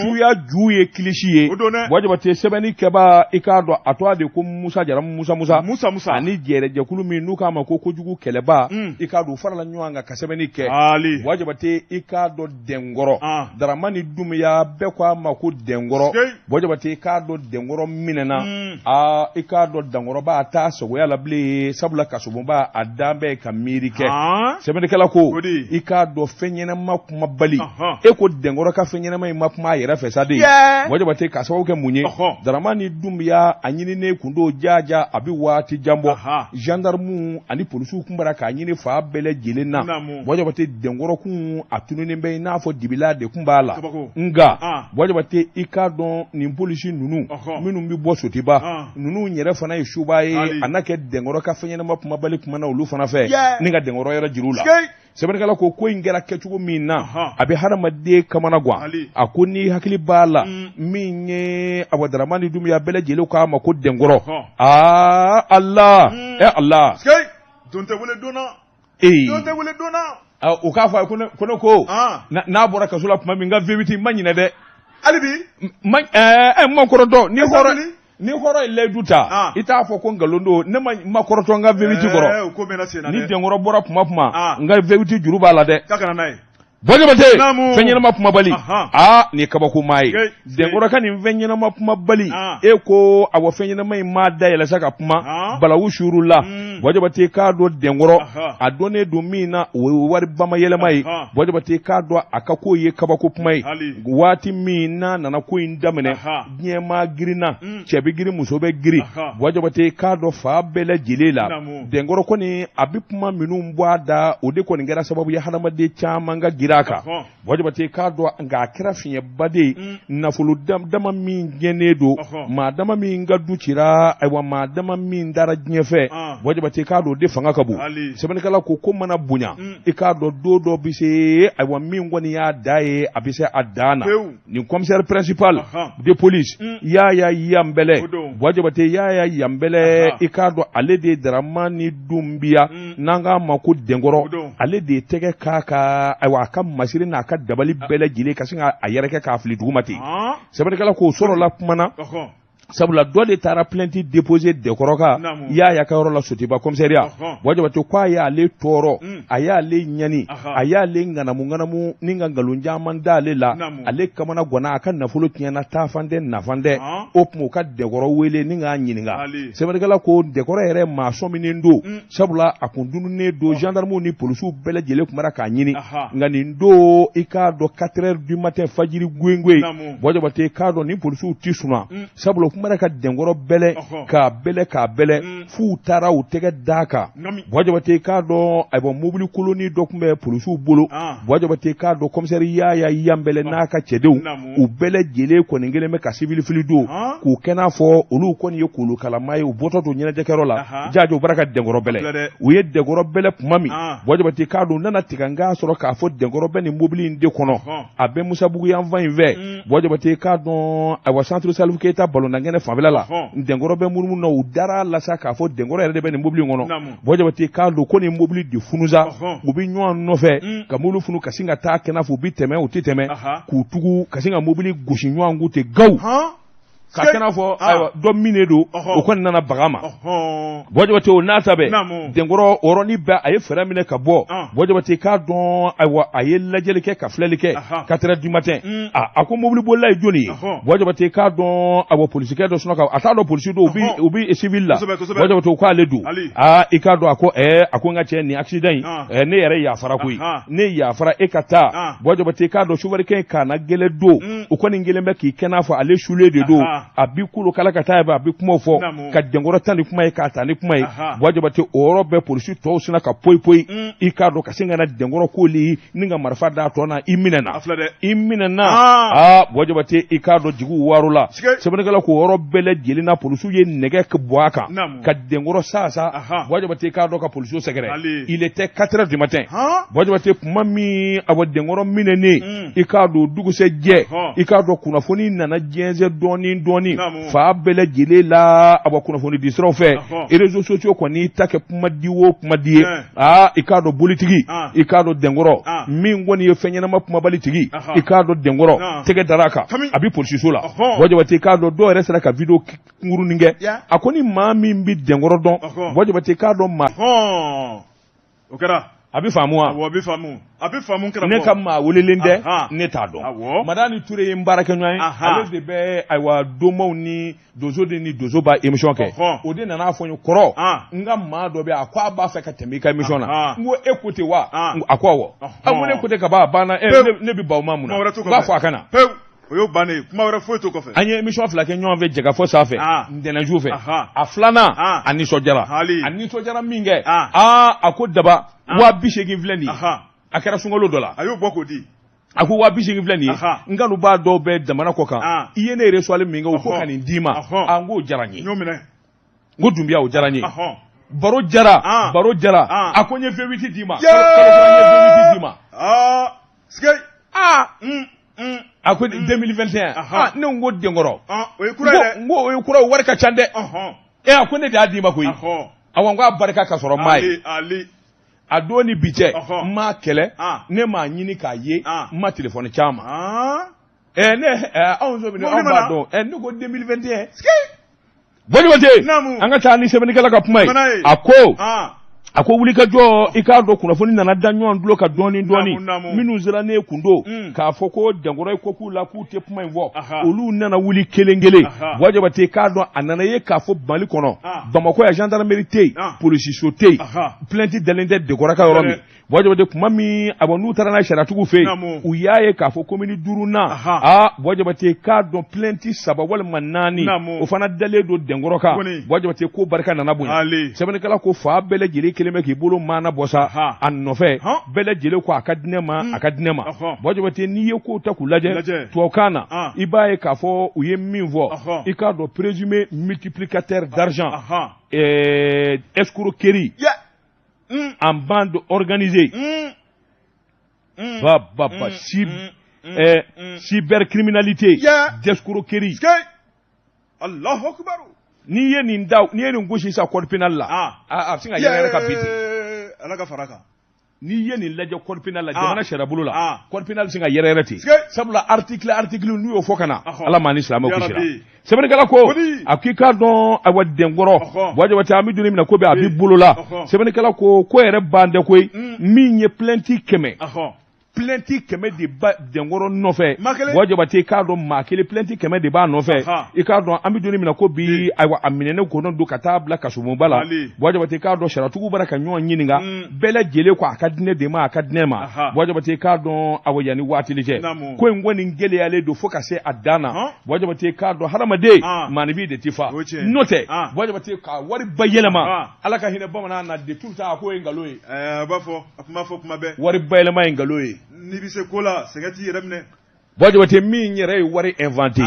[SPEAKER 1] suya ju ye kilisi ye. Buwa Jabate, sɛbɛnni kɛbaa, i k'a dɔn a tɔgɔ de ko Musa Jara Musa Musa
[SPEAKER 2] Musa Musa
[SPEAKER 1] ani jɛrɛjɛkulu min n'u k'a ma ko kojugu kɛlɛba, i k'a dɔn u farala ɲɔgɔn kan ka sɛbɛnni kɛ. Buwa Jabate, i k'a dɔn Dɛnkɔrɔ, Daramani Dunbiya, bɛɛ ko a ma ko Dɛnkɔrɔ. Buwa Jabate, i k'a dɔn Dɛnkɔrɔ minɛna. Aa, i k'a dɔn Dankɔrɔba a t'a sagoya la bilen, sabula kasobonba a dan bɛɛ ka miiri kɛ. Sɛbɛnnikɛla ko i k'a dɔn fɛn ɲɛnama kumabali, e ko Dɛnkɔrɔ ka fɛn ɲɛnama in ma kuma a yɛrɛ fɛ sa de. Buwa Jabate, k'a sababu kɛ mun ye? Daramani Dunbiya a ɲininen kun don jaja, a bɛ waati jan bɔ, gendarmew ani polisiw kun bara k'a ɲini fan bɛɛ lajɛlen na. Buwa Jabate, Dɛnkɔrɔ kun a tununnen bɛ i n'a fɔ dibila de kun b'a la. Nka Buwa Jabate, i k'a dɔn nin polisi ninnu minnu bɛ bɔ Sotiba, ninnu yɛrɛ fana ye suba ye, a n'a kɛ Dɛnkɔrɔ ka fɛn ɲɛnama kumabali kumana olu fana fɛ ni ka Dɛnkɔrɔ yɛrɛ jira u la. Sɛbɛnnikɛla ko ko in kɛra kɛcogo min na, a bɛ hadamaden kamana gan. A ko n'i hakili b'a la, min ye awa Daramani Dunbiya, bɛɛ lajɛlen k'a ma ko Dɛnkɔrɔ. Aa Ala, ɛ Ala,
[SPEAKER 2] don tɛ wele donna.
[SPEAKER 1] Ee,
[SPEAKER 2] don tɛ wele donna.
[SPEAKER 1] O k'a fɔ a ye ko ne ko n'a bɔra kaso la tuma min, n ka V8 n ma ɲinɛ dɛ.
[SPEAKER 2] Hali bi.
[SPEAKER 1] Ma ɛɛ n ma kɔrɔtɔ ni hɔrɔn ni hɔrɔn ye layidu ta, i t'a fɔ ko nkalon don. Ne ma kɔrɔtɔ n ka V8 kɔrɔ. Ni Dɛnkɔrɔ bɔra tuma tuma, n ka V8 juru b'a la dɛ.
[SPEAKER 2] K'a ka na n'a ye.
[SPEAKER 1] Buwa Jabate, fɛn ɲɛnama kumabali, aa nin ye kabako maa ye. Dɛnkɔrɔ ka nin fɛn ɲɛnama kumabali, e ko awɔ, fɛn ɲɛnama in m'a dayɛlɛ sa ka kuma balawu suru la. Buwa Jabate, k'a dɔn Dɛnkɔrɔ a dɔnnen don min na, o ye wari bama yɛlɛma ye. Buwa Jabate, k'a dɔn a ka ko ye kabako kuma ye. Waati min n'a nana ko in daminɛ, diɲɛ maa girinna, cɛ bɛ girin, muso bɛ girin. Buwa Jabate, k'a dɔn fan bɛɛ lajɛlen la, Dɛnkɔrɔ kɔni a bɛ kuma minnu bɔ a da, o de kɔni kɛra sababu ye hadamaden caman ka girin a kan. Buwa Jabate, k'a dɔn nka a kɛra fiɲɛba de ye. Nafolo dama min tiɲɛnen don, maa dama min ka du cira, ayiwa maa dama min dara diɲɛ fɛ, Buwa Jabate, k'a dɔn o de fanga ka bon. Sɛbɛnnikɛla ko ko mana bonya, i k'a dɔn don dɔ bɛ se, ayiwa min kɔni y'a da ye, a bɛ se a dan na. Nin commissaire principal de police Yaya Yanbɛlɛ, Buwa Jabate, Yaya Yanbɛlɛ, i k'a dɔn ale de ye Daramani Dunbiya, n'an k'a ma ko Dɛnkɔrɔ, ale de ye tɛgɛ k'a ka ayiwa a ka masiri n'a ka dabali bɛɛ lajɛlen ka sin k'a yɛrɛkɛ k'a fili duguma ten. Sɛbɛnnikɛla k'o sɔrɔla kumana, sabula dɔ de taara plainte déposer Dɛnkɔrɔ kan Yaya ka yɔrɔ la Sotiba commissariat. Buwa Jabate ko a y'ale tɔɔrɔ, a y'ale ɲani, a y'ale ŋanamu ŋanamu ni ka nkalon caman da ale la. Ale kamana ganna, a ka nafolo tiɲɛna, taafan tɛ nafan tɛ. O tuma u ka Dɛnkɔrɔ wele ni k'a ɲininka. Sɛbɛnnikɛla ko Dɛnkɔrɔ yɛrɛ maa sɔminen don, sabula a kun tununnen don, gendarmew ni polisiw bɛɛ lajɛlen tun b'a k'a ɲini. Nka nin don, i k'a dɔn 4 heures du matin, fajiri gwengoyi, Buwa Jabate, k'a dɔn ni polisiw tɛ sunɔgɔ, sabula u tun b'a ka Dɛnkɔrɔ bɛlɛ k'a bɛlɛ k'a bɛlɛ f'u taara u tɛgɛ d'a kan. Buwa Jabate, k'a dɔn ayiwa mobili koloni dɔ tun bɛ polisiw bolo. Buwa Jabate, k'a dɔn commissaire Yaya Yanbɛlɛ n'a ka cɛdenw, u bɛɛ lajɛlen kɔni kɛlen bɛ ka civil fili don k'u kɛ n'a fɔ olu kɔni ye kolokalama ye, u bɔtɔ don ɲɛnajɛkɛyɔrɔ la jaajo, u bɔra ka Dɛnkɔrɔ bɛlɛ. U ye Dɛnkɔrɔ bɛlɛ tuma min, Buwa Jabate, k'a dɔn u nana tigɛ n k'a sɔrɔ k'a fɔ Dɛnkɔrɔ bɛ nin mobili in de kɔnɔ, a bɛ Musabugu yanfan in fɛ. Buwa Jabate, k'a dɔn ayiwa centre Salifu Keyita balontankɛnɛ fanfɛla la, Dɛnkɔrɔ bɛ munumunu na. U dara la sa k'a fɔ Dɛnkɔrɔ yɛrɛ de bɛ nin mobili in kɔnɔ. Buwa Jabate, k'a dɔn ko nin mobili de funusa, u bɛ ɲɔgɔn nɔfɛ ka mobili funu ka sin ka taa kɛ n'a fɔ u bɛ tɛmɛ, u tɛ tɛmɛ, k'u tugu ka sin ka mobili gosi ɲɔgɔn kun ten gawu, ka kɛ n'a fɔ ayiwa dɔ minnen don, o kɔni nana baga ma. Buwa Jabate, o n'a ta bɛɛ, Dɛnkɔrɔ o yɔrɔnin bɛɛ a ye fɛɛrɛ minɛ ka bɔ. Buwa Jabate, k'a dɔn ayiwa a ye lajɛli kɛ ka filɛli kɛ 4 heures du matin, a ko mobili bolila ye jɔni ye? Buwa Jabate, k'a dɔn ayiwa polisikɛ dɔ sɔnna ka a t'a dɔn polisi don, u bɛ civil la. Buwa Jabate, k'ale don. Aa, i k'a dɔn a ko a ko n ka cɛ, nin accident in, ne yɛrɛ yafara koyi, ne yafara, e ka taa. Buwa Jabate, k'a dɔn sofɛrikɛ in kana gɛlɛ don, o kɔni kɛlen bɛ k'i kɛ n'a fɔ ale sulen de don. A b'i kolokala ka taa, a bɛ kumaw fɔ ka Denkɔrɔ ta ni kuma ye, k'a ta ni kuma ye. Buwa Jabate, o yɔrɔ bɛɛ polisi tɔw sinna ka poyi poyi, i k'a dɔn ka sin ka na Denkɔrɔ koli ni ka marifa d'a tɔ na. I minɛna, i minɛna. Aa, Buwa Jabate, i k'a dɔn jigiw waaro la. Sɛbɛnnikɛla k'o yɔrɔ bɛɛ lajɛlen na, polisiw ye nɛgɛ bɔ a kan ka Denkɔrɔ sasa. Buwa Jabate, i k'a dɔn ka polisiw sɛgɛrɛ, il était 4 heures du matin. Buwa Jabate, kuma min awa Denkɔrɔ minɛnen, i k'a dɔn dugusɛjɛ, i k'a dɔn kunnafoni nana jɛnsɛn dɔɔni dɔɔni fa bɛɛ lajɛlen la. Awa kunnafoni di siraw fɛ, réseaux sociaux kɔni ta kɛ kuma di o kuma di ye. Aa, i k'a dɔn bolitigi, i k'a dɔn Denkɔrɔ min kɔni ye fɛn ɲɛnama kumabali tigi, i k'a dɔn Denkɔrɔ tɛgɛ dara a kan, a bɛ polisiso la. Buwa Jabate, i k'a dɔn dɔw yɛrɛ sera ka vidéo kunkurunin kɛ. A ko ni maa min bɛ Denkɔrɔ dɔn, Buwa Jabate, i k'a dɔn maa
[SPEAKER 2] O kɛra.
[SPEAKER 1] A bɛ faamu wa?
[SPEAKER 2] A bɛ faamu, a bɛ faamu, karamɔgɔ.
[SPEAKER 1] Ne ka maa welelen tɛ, ne t'a dɔn. Madani Ture ye n baarakɛɲɔgɔn ye, ale de bɛ ayiwa domaw ni donso de ni donso ba émission kɛ. O de nana fɔ n ye: kɔrɔ, n ka maa dɔ bɛ, a ko a b'a fɛ ka tɛmɛ i ka émission na. N ko e ko ten wa? A ko awɔ. A ko ne ko ten ka ban, a banna. Ne bɛ ban o ma mun na? N b'a fɔ a ka na.
[SPEAKER 2] O y'o bannen ye, kuma wɛrɛ foyi t'o kɔfɛ.
[SPEAKER 1] An ye émission fila kɛ ɲɔgɔn fɛ Jɛkafɔ sanfɛ ntɛnɛnsu fɛ. A filanan, a nisɔndiyara, a nisɔndiyara min kɛ, aa, a ko daba, 80 000 filɛ nin ye. A kɛra sunkalo dɔ la.
[SPEAKER 2] A y'o bɔ k'o di.
[SPEAKER 1] A ko 80 000 filɛ nin ye, n kanubaa dɔw bɛ jamana kɔ kan, i ye ne reçoit min kɛ, u ko ka nin d'i ma. A n k'o diyara n ye.
[SPEAKER 2] N y'o minɛ.
[SPEAKER 1] N ko Dunbiya, o diyara n ye. Baro jara, baro jara. A ko n ye V8 d'i ma, kalo kura, n ye V8 d'i ma.
[SPEAKER 2] Aa.
[SPEAKER 1] A ko 2021. Ah, ne ko Denkɔrɔ,
[SPEAKER 2] o ye kura ye dɛ.
[SPEAKER 1] N ko o ye kura, o wari ka ca dɛ. Ɛ, a ko ne de y'a d'i ma koyi. Awa, n ko a barika ka sɔrɔ maa ye. A don ni bi cɛ, n m'a kɛlɛ, ne m'a ɲini k'a ye, n ma téléphone ci a ma. Ɛ, ne anw so anw b'a dɔn. Ɛ, ne ko 2021. Buwa Jabate, an ka taa ni sɛbɛnnikɛla ka kuma ye. A ko wulikajɔ, i k'a dɔn kunnafoni nana da ɲɔgɔn tulo ka dɔɔni dɔɔni. Minnu sera ne kun don k'a fɔ ko Denkɔrɔ ye ko k'u la k'u tɛ kuma in fɔ, olu nana wuli kelen kelen. Buwa Jabate, k'a dɔn a nana ye k'a fɔ Mali kɔnɔ, Bamakɔ yan, gendarmerie tɛ yen, polisiso tɛ yen, plainte dalen tɛ Denkɔrɔ ka yɔrɔ min. Buwa Jabate, kuma min a n'u taara n'a sariyatigiw fɛ yen, u y'a ye k'a fɔ commune duurunan, aa, Buwa Jabate, k'a dɔn plainte saba walima naani, o fana dalen don Denkɔrɔ kan. Buwa Jabate, ko barika nana bonya. Sɛbɛnnikɛla ko fa bɛɛ lajɛlen kelen bɛ k'i bolo maana bɔ sa a nɔfɛ, bɛɛ lajɛlen ko a ka di ne ma, a ka di ne ma. Buwa Jabate, n'i ye kow ta k'u lajɛ tubabukan na, i b'a ye k'a fɔ u ye min fɔ, i k'a dɔn présumé multiplicateur d'argent, escroquerie en bande organisée, ba ba ba, cybercriminalité, d'escroquerie.
[SPEAKER 2] Allahu akbar.
[SPEAKER 1] N'i ye nin da, n'i ye nin gosi sisan code pénal la, a bɛ sin ka yɛrɛ ka bin ten.
[SPEAKER 2] Ala ka fara kan.
[SPEAKER 1] N'i ye nin lajɛ code pénal la, jamana sariya bolo la, code pénal bɛ sin ka yɛrɛ yɛrɛ ten, sabula article n'u y'o fɔ ka na, Ala maa ni silamɛw kisira. Sɛbɛnnikɛla ko a k'i k'a dɔn, ayiwa, Denkɔrɔ Buwa Jabate, an bɛ don min na ko bɛ a b'i bolo la. Sɛbɛnnikɛla ko yɛrɛ ban tɛ koyi. Min ye plainte 100, plainte 100 de ba Denkɔrɔ nɔfɛ. Buwa Jabate, k'a dɔn maa kelen, plainte 100 de b'a nɔfɛ. I k'a dɔn an bɛ don min na ko bi, ayiwa, a minɛnen kɔnɔ don ka taa bila kasobonba la. Buwa Jabate, k'a dɔn sariyatigiw bɔra ka ɲɔgɔn ɲininka, bɛɛ lajɛlen ko a ka di ne de ma, a ka di ne ma. Buwa Jabate, k'a dɔn awa yanni waati cɛ, ko in kɔni gɛlɛyalen don fo ka se a dan na. Buwa Jabate, k'a dɔn hadamaden maaninfin de tɛ fa, n'o tɛ, Buwa Jabate, ka wari ba yɛlɛma, Ala ka hinɛ bamanan na de tout le temps, a k'o ye nkalon ye.
[SPEAKER 2] A b'a fɔ, a tun b'a fɔ kuma bɛɛ.
[SPEAKER 1] Wari bayɛlɛma ye nkalon ye.
[SPEAKER 2] N'i bɛ se ko la, sɛgɛn t'i yɛrɛ minɛ.
[SPEAKER 1] Buwa Jabate, min yɛrɛ ye wari inventé,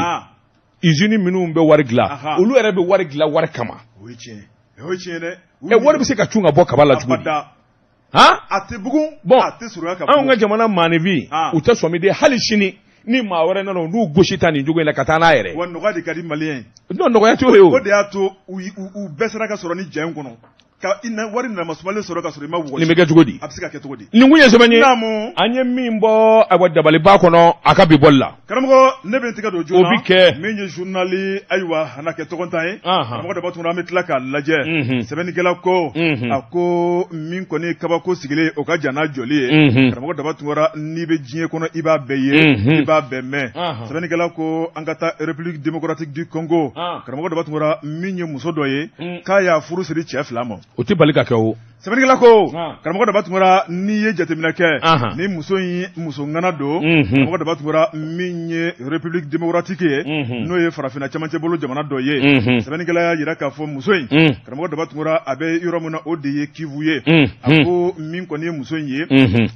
[SPEAKER 1] usine minnu bɛ wari dilan, olu yɛrɛ bɛ wari dilan wari kama.
[SPEAKER 2] O ye tiɲɛ ye, o ye tiɲɛ dɛ.
[SPEAKER 1] Ɛ, wari bɛ se ka cun ka bɔ kaba la cogo di?
[SPEAKER 2] Han, a tɛ bugun.
[SPEAKER 1] Bon,
[SPEAKER 2] a tɛ surunya ka.
[SPEAKER 1] Anw ka jamana maaninfin, u tɛ sɔmi de. Hali sini ni maa wɛrɛ nana, u n'u gosi ta nin cogo in na ka taa n'a yɛrɛ.
[SPEAKER 2] Wa nɔgɔya de ka di maliyɛn ye.
[SPEAKER 1] Non, nɔgɔya t'o ye o.
[SPEAKER 2] O de y'a to u bɛɛ sera ka sɔrɔ ni ja in kɔnɔ, ka i na wari nana sumalen sɔrɔ ka sɔrɔ i ma wɔsi.
[SPEAKER 1] Nin bɛ kɛ cogo di?
[SPEAKER 2] A bɛ se ka kɛ cogo di?
[SPEAKER 1] Nin kun ye sɛbɛn ye an ye min bɔ, ayiwa, dabaliba kɔnɔ a ka bi bɔli la.
[SPEAKER 2] Karamɔgɔ, ne bɛ n tɛgɛ don joona.
[SPEAKER 1] O bɛ kɛ.
[SPEAKER 2] Min ye journal, ayiwa, a na kɛ tɔgɔntan ye. Karamɔgɔ Daba Tunkara, an bɛ tila k'a lajɛ. Sɛbɛnnikɛla ko, a ko min kɔni kabako sigilen, o ka jan n'a jɔli ye. Karamɔgɔ Daba Tunkara, n'i bɛ diɲɛ kɔnɔ, i b'a bɛɛ ye, i b'a bɛɛ mɛn. Sɛbɛnnikɛla ko an ka taa République démocratique du Congo. Karamɔgɔ Daba Tunkara, min ye muso dɔ ye k'a y'a furu siri cɛ fila ma.
[SPEAKER 1] O tɛ bali ka kɛ o.
[SPEAKER 2] Sɛbɛnnikɛla ko karamɔgɔ Daba Tunkara, n'i ye jateminɛ kɛ, ni muso in muso ŋana don. Karamɔgɔ Daba Tunkara, min ye République démocratique ye, n'o ye farafinna cɛmancɛ bolo jamana dɔ ye, sɛbɛnnikɛla y'a jira k'a fɔ muso in, karamɔgɔ Daba Tunkara, a bɛ yɔrɔ min na, o de ye Kivu ye. A ko min kɔni ye muso in ye,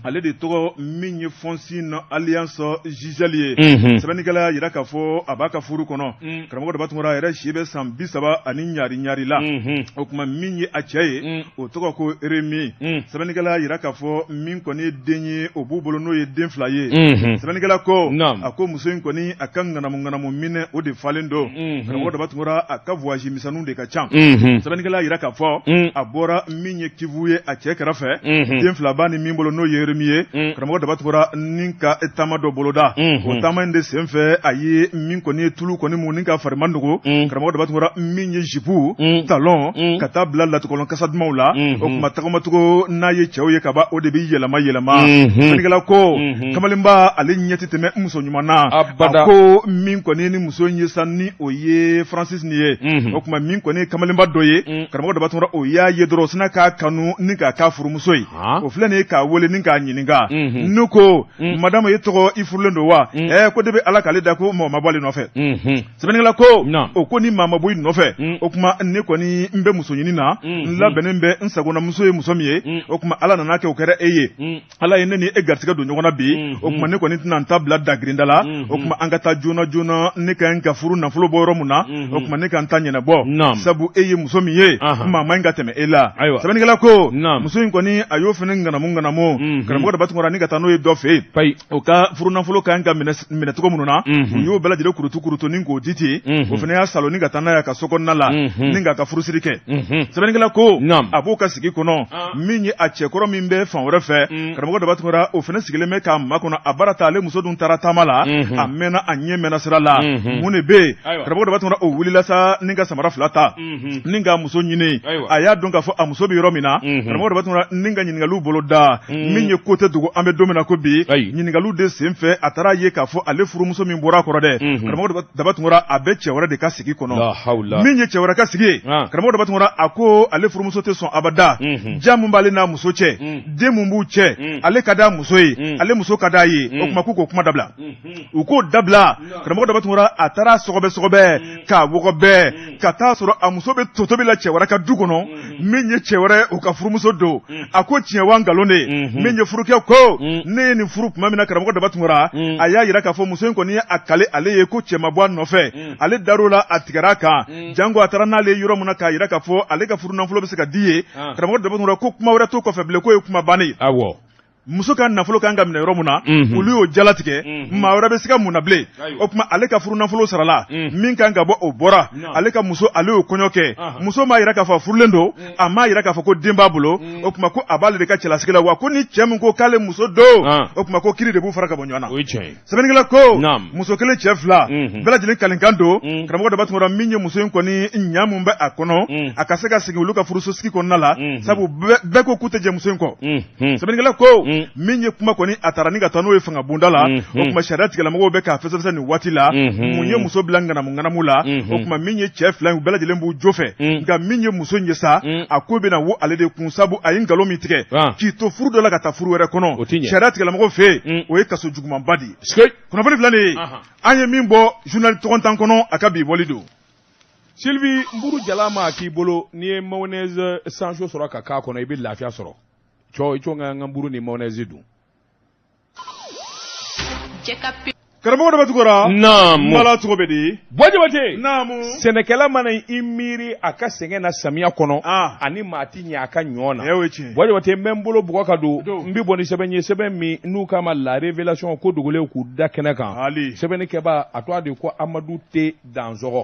[SPEAKER 2] ale de tɔgɔ min ye Fonsine Alliance Gisèle ye. Sɛbɛnnikɛla y'a jira k'a fɔ a b'a ka furu kɔnɔ. Karamɔgɔ Daba Tunkara, a yɛrɛ si bɛ san 30 ani ɲari ɲari la. O tuma min ye a cɛ ye, o tɔgɔ ko Remi. Sɛbɛnnikɛla y'a jira k'a fɔ min kɔni ye den ye, o b'u bolo, n'o ye den 2 ye. Sɛbɛnnikɛla ko, a ko muso in kɔni, a ka ŋanamu ŋanamu minɛ, o de falen don. Karamɔgɔ Daba Tunkara, a ka voyage misɛnninw de ka ca. Sɛbɛnnikɛla y'a jira k'a fɔ a bɔra min ye Kivu ye, a cɛ kɛrɛfɛ, den 2 b'a ni min bolo, n'o ye Remi ye. Karamɔgɔ Daba Tunkara, ni ka taama dɔ boloda, o taama in de senfɛ, a ye min kɔni ye tulu kɔni mun ni ka farima dogo. Karamɔgɔ Daba Tunkara, min ye jupe talon ka taa bila latikɔlɔn kasa dumanw la, o tuma tagamacogo n'a ye cɛw ye kaban, o de bɛ yɛlɛma yɛlɛma. Sɛbɛnnikɛla ko kamalenba, ale ɲɛ tɛ tɛmɛ muso ɲuman na. A ko min kɔni ni muso in ye sa, ni o ye Francis nin ye, o tuma min kɔni ye kamalenba dɔ ye, karamɔgɔ Daba Tunkara, o y'a ye dɔrɔn, o sinna k'a kanu ni k'a k'a furumuso ye. O filɛ nin ye k'a wele ni k'a ɲininka n'u ko: "Madame, e tɔgɔ, i furulen don wa?" Ɛɛ, ko de bɛ Ala k'ale da ko mɔgɔ ma bɔ ale nɔfɛ. Sɛbɛnnikɛla ko, o ko ni maa ma bɔ i nɔfɛ, o tuma ne kɔni n bɛ muso ɲini na, n labɛnnen bɛ, n sagonamuso ye muso min ye, o tuma Ala nana kɛ o kɛra e ye. Ala ye ne ni e garisɛgɛ don ɲɔgɔn na bi, o tuma ne kɔni tɛna n ta bila dagirinda la. O tuma an ka taa joona joona, ne ka n ka furu nafolo bɔ yɔrɔ min na, o tuma ne ka n ta ɲɛnabɔ, sabu e ye muso min ye, maa man ɲi ka tɛmɛ e la. Sɛbɛnnikɛla ko muso in kɔni, a y'o fana ŋanamu ŋanamu, karamɔgɔ Daba Tunkara, ni ka taa n'o ye dɔ fɛ yen, o ka furu nafolo ka kan ka minɛ cogo minnu na, u y'o bɛɛ lajɛlen kurutu kurutu ni k'o di ten. O fana y'a salon ni ka taa n'a ye a ka so kɔnɔna la ni k'a ka furusiri kɛ. Sɛbɛnnikɛla ko a b'o ka sigi kɔnɔ, min ye a cɛkɔrɔ min bɛ fan wɛrɛ fɛ, karamɔgɔ Daba Tunkara, o fana sigilen bɛ k'a makɔnɔ. A baara ta, ale muso dun taara taama la, a mɛnna, a ɲɛ mɛnna sira la. Mun de bɛ yen? Karamɔgɔ Daba Tunkara, o wulila sa ni ka samara 2 ta ni k'a muso ɲini. A y'a dɔn k'a fɔ a muso bɛ yɔrɔ min na. Karamɔgɔ Daba Tunkara, ni ka ɲininkaliw bolo da, min ye ko tɛ dogo, an bɛ don min na ko bi, ɲininkaliw de sen fɛ, a taara ye k'a fɔ ale furumuso min bɔra a kɔrɔ dɛ, karamɔgɔ Daba Tunkara, a bɛ cɛ wɛrɛ de ka sigi kɔnɔ. Min ye cɛ wɛrɛ ka sigi ye, karamɔgɔ Daba Tunkara, a ko ale furumuso tɛ sɔn abada. Ja mun b'ale n'a muso cɛ, den mun b'u cɛ, ale ka d'a muso ye, ale muso ka d'a ye. O tuma k'u k'o kuma dabila, u k'o dabila. Karamɔgɔ Daba Tunkara, a taara sɔgɔbɛ sɔgɔbɛ k'a wɔgɔbɛ ka taa sɔrɔ a muso bɛ totobi la cɛ wɛrɛ ka du kɔnɔ. Min ye cɛ wɛrɛ, u ka furumuso don. A ko tiɲɛ wa nkalon de? Min ye furukɛ ko ne ye nin furu tuma min na, karamɔgɔ Daba Tunkara, a y'a jira k'a fɔ muso in kɔni ye a kale ale ye ko cɛ ma bɔ a nɔfɛ. Ale dar'o la, a tigɛra a kan, jango a taara n'ale ye yɔrɔ min na k'a jira k'a fɔ ale ka furu nafolo bɛ se ka di ye. Karamɔgɔ Daba Tunkara ko kuma wɛrɛ t'o kɔfɛ bilen, k'o ye kuma bannen ye. Muso ka nafolo kan ka minɛ yɔrɔ min na, olu y'o jalatigɛ. Maa wɛrɛ bɛ se ka mun na bilen? O tuma ale ka furu nafolo sarala, min kan ka bɔ, o bɔra. Ale ka muso, ale y'o kɔɲɔ kɛ. Muso m'a jira k'a fɔ furulen don, a m'a jira k'a fɔ ko den b'a bolo. O tuma ko a b'ale de ka cɛlasigi la wa. Ko ni cɛ min ko k'ale muso don, o tuma ko kiri de b'u fara ka bɔ ɲɔgɔn na. Sɛbɛnnikɛla ko muso kelen, cɛ 2, bɛɛ lajɛlen kalenkan don. Karamɔgɔ Daba Tunkara, min ye muso in kɔni, ɲa mun bɛ a kɔnɔ, a ka se ka segin olu ka furusosigi kɔnɔna la, sabu bɛɛ ko k'u tɛ jɛ muso in kɔ. Sɛbɛnnikɛla ko min ye kuma kɔni, a taara ni ka taa n'o ye fanga bonda la. O tuma sariya tigilamɔgɔw bɛ k'a fɛsɛfɛsɛ nin waati la, mun ye muso bila ŋanamu ŋanamu la. O tuma min ye cɛ 2 in, u bɛɛ lajɛlen b'u jo fɛ, nka min ye muso in ye sa, a ko bɛna wo ale de kun, sabu a ye nkalon min tigɛ k'i to furu dɔ la ka taa furu wɛrɛ kɔnɔ, sariya tigilamɔgɔw fɛ yen, o ye kaso jugumanba de ye. Kunnafoni filɛ nin ye, an ye min bɔ journal tɔgɔntan kɔnɔ, a ka bi bɔli don.
[SPEAKER 1] Sylvie, nburu jala ma k'i bolo, n'i ye mayonnaise sancho sɔrɔ ka k'a kɔnɔ, i bɛ lafiya sɔrɔ. Cɔ i co ka n ka nburu ni mayonnaise dun.
[SPEAKER 2] Karamɔgɔ Daba Tunkara.
[SPEAKER 1] Naamu.
[SPEAKER 2] Bala, cogo bɛ di?
[SPEAKER 1] Buwa Jabate.
[SPEAKER 2] Naamu.
[SPEAKER 1] Sɛnɛkɛla mana i miiri a ka sɛgɛn na samiya kɔnɔ, ani maa ti ɲɛ a ka ɲɔ na.
[SPEAKER 2] O ye tiɲɛ.
[SPEAKER 1] Buwa Jabate, n bɛ n bolo bugɔ ka don, n bɛ bɔ ni sɛbɛn ye, sɛbɛn min n'u k'a ma La Révélation, ko dogolen k'u da kɛnɛ kan.
[SPEAKER 2] Ali.
[SPEAKER 1] Sɛbɛnnikɛbaa, a tɔgɔ de ko Amadu T Dansɔgɔ.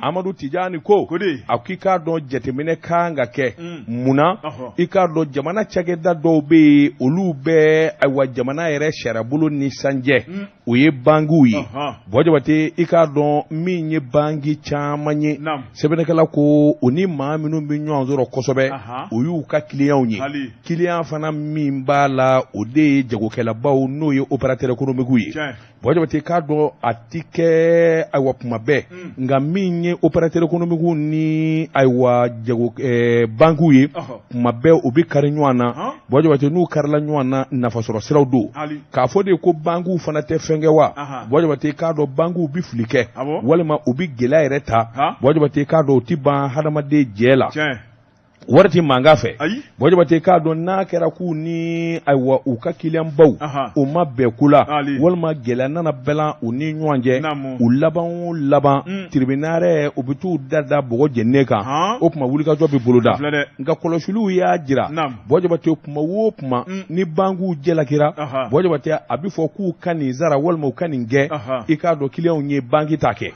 [SPEAKER 1] Amadu Tijani ko a k'i k'a dɔn jateminɛ kan ka kɛ munna. I k'a dɔn jamana cakɛda dɔw bɛ yen, olu bɛ ayiwa jamana yɛrɛ sariyabolo ni sanjɛ, o ye banque bankiw ye. Buwa Jabate, i k'a dɔn min ye banki caman ye, sɛbɛnnikɛla ko o ni maa minnu bɛ ɲɔgɔn sɔrɔ kosɛbɛ, o y'u ka kiliyanw ye. Kiliyan fana min b'a la, o de ye jagokɛlabaw, n'o ye opérateur économique ye. Buwa Jabate, k'a dɔn a ti kɛ ayiwa kuma bɛɛ, nka min ye opérateur économique ni ayiwa jago bankiw ye, kuma bɛɛ u bɛ kari ɲɔgɔn na. Buwa Jabate, n'u karila ɲɔgɔn na, nafasɔrɔ siraw don. K'a fɔ de ko bankiw fana tɛ fɛn kɛ wa? Buwa Jabate, k'a dɔn bankiw bɛ fili kɛ walima u bɛ gɛlɛya yɛrɛ ta. Buwa Jabate, k'a dɔn u ti ban hadamaden jɛ la, wari ti mankan fɛ. Buwa Jabate, k'a dɔn n'a kɛra k'u ni ayiwa u ka kiliyanbaw u ma bɛn ko la, walima gɛlɛya nana bɛlan u ni ɲɔgɔn cɛ, u laban o laban tribunal, u bɛ t'u da da bɔgɔ jeninen kan. O tuma wulikajɔ bɛ boloda. Nka kɔlɔsiliw y'a jira, Buwa Jabate, kuma o kuma ni bankiw jalakira, Buwa Jabate, a bɛ fɔ k'u ka nin sara walima u ka nin kɛ, i k'a dɔn kiliyanw ye banki ta kɛ.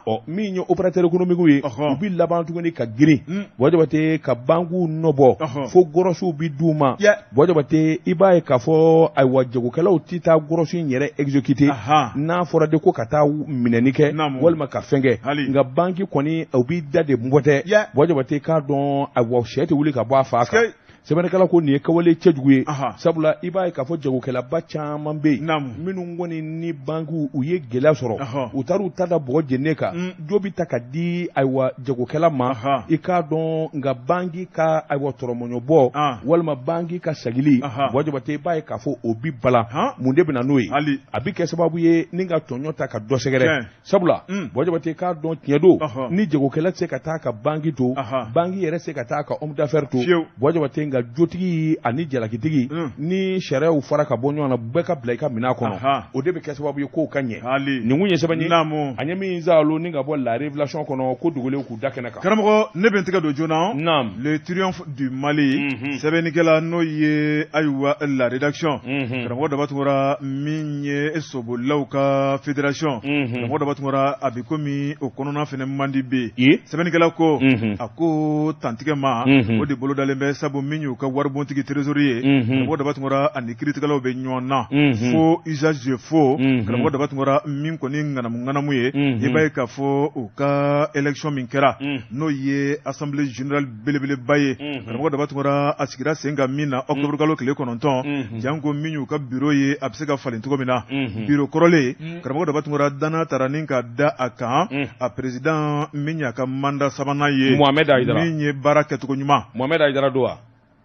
[SPEAKER 1] Ɔ min ye opérateur économique ye, u bɛ laban tuguni ka girin, Buwa Jabate, ka bankiw nɔbɔ fo gɔrɔsiw bɛ d'u ma. Buwa Jabate, i b'a ye k'a fɔ ayiwa jagokɛlaw tɛ taa gɔrɔsi in yɛrɛ exécuter n'a fɔra de ko ka taa minɛni kɛ walima ka fɛn kɛ. Nka banki kɔni, u b'i da de mɔgɔ tɛ. Buwa Jabate, k'a dɔn ayiwa sɛ tɛ wuli ka bɔ a fa kan. Sɛbɛnnikɛla ko nin ye kawale cɛjugu ye, sabula i b'a ye k'a fɔ jagokɛlaba caman bɛ yen minnu kɔni ni bankiw u ye gɛlɛya sɔrɔ, u taara u ta da bɔgɔ jeninen kan. Jo bɛ ta ka di ayiwa jagokɛla ma, i k'a dɔn, nka banki ka ayiwa tɔrɔmɔɲɔbɔ walima banki ka sagili, Buwa Jabate, i b'a ye k'a fɔ o bi balan. Mun de bɛ na n'o ye? A bɛ kɛ sababu ye ni ka tɔɲɔ ta ka dɔ sɛgɛrɛ, sabula Buwa Jabate, k'a dɔn tiɲɛ don, ni jagokɛla tɛ se ka taa ka banki to, banki yɛrɛ se ka taa ka homme d'affaires to. Buwa Jabate, nka jotigi ani jalakitigi, ni sariyaw fara ka bɔ ɲɔgɔn na, bɛɛ ka bila i ka minɛn kɔnɔ, o de bɛ kɛ sababu ye k'o ka ɲɛ. Nin kun ye sɛbɛn ye an ye min zaalo ni ka bɔ La Révélation kɔnɔ, ko dogolen k'u da kɛnɛ kan.
[SPEAKER 2] Karamɔgɔ, ne bɛ n tɛgɛ don joona. Le Triomphe du Mali, sɛbɛnnikɛla n'o ye ayiwa la rédaction, karamɔgɔ Daba Tunkara, min ye sobolilaw ka fédération, karamɔgɔ Daba Tunkara, a bɛ komi o kɔnɔna fana man di bɛ yen. Sɛbɛnnikɛla ko a ko tantigɛ ma o de bolodalen bɛ, sabu min y'u ka waribontigi trésorier ye, karamɔgɔ Daba Tunkara, ani kiiritigɛlaw bɛ ɲɔgɔn na fo usage de faux. Karamɔgɔ Daba Tunkara, min kɔni ŋanamu ŋanamu ye, i b'a ye k'a fɔ u ka élection min kɛra, n'o ye assemblée générale belebeleba ye, karamɔgɔ Daba Tunkara, a sigira sen kan min na octobre kalo tile 9, janko min y'u ka bureau ye, a bɛ se ka falen cogo min na bureau kɔrɔlen. Karamɔgɔ Daba Tunkara, danna taara ni ka da a kan, a président min y'a ka mandat sabanan ye,
[SPEAKER 1] Mohamed Ayidara,
[SPEAKER 2] min ye baara kɛcogo ɲuman.
[SPEAKER 1] Mohamed Ayidara don wa?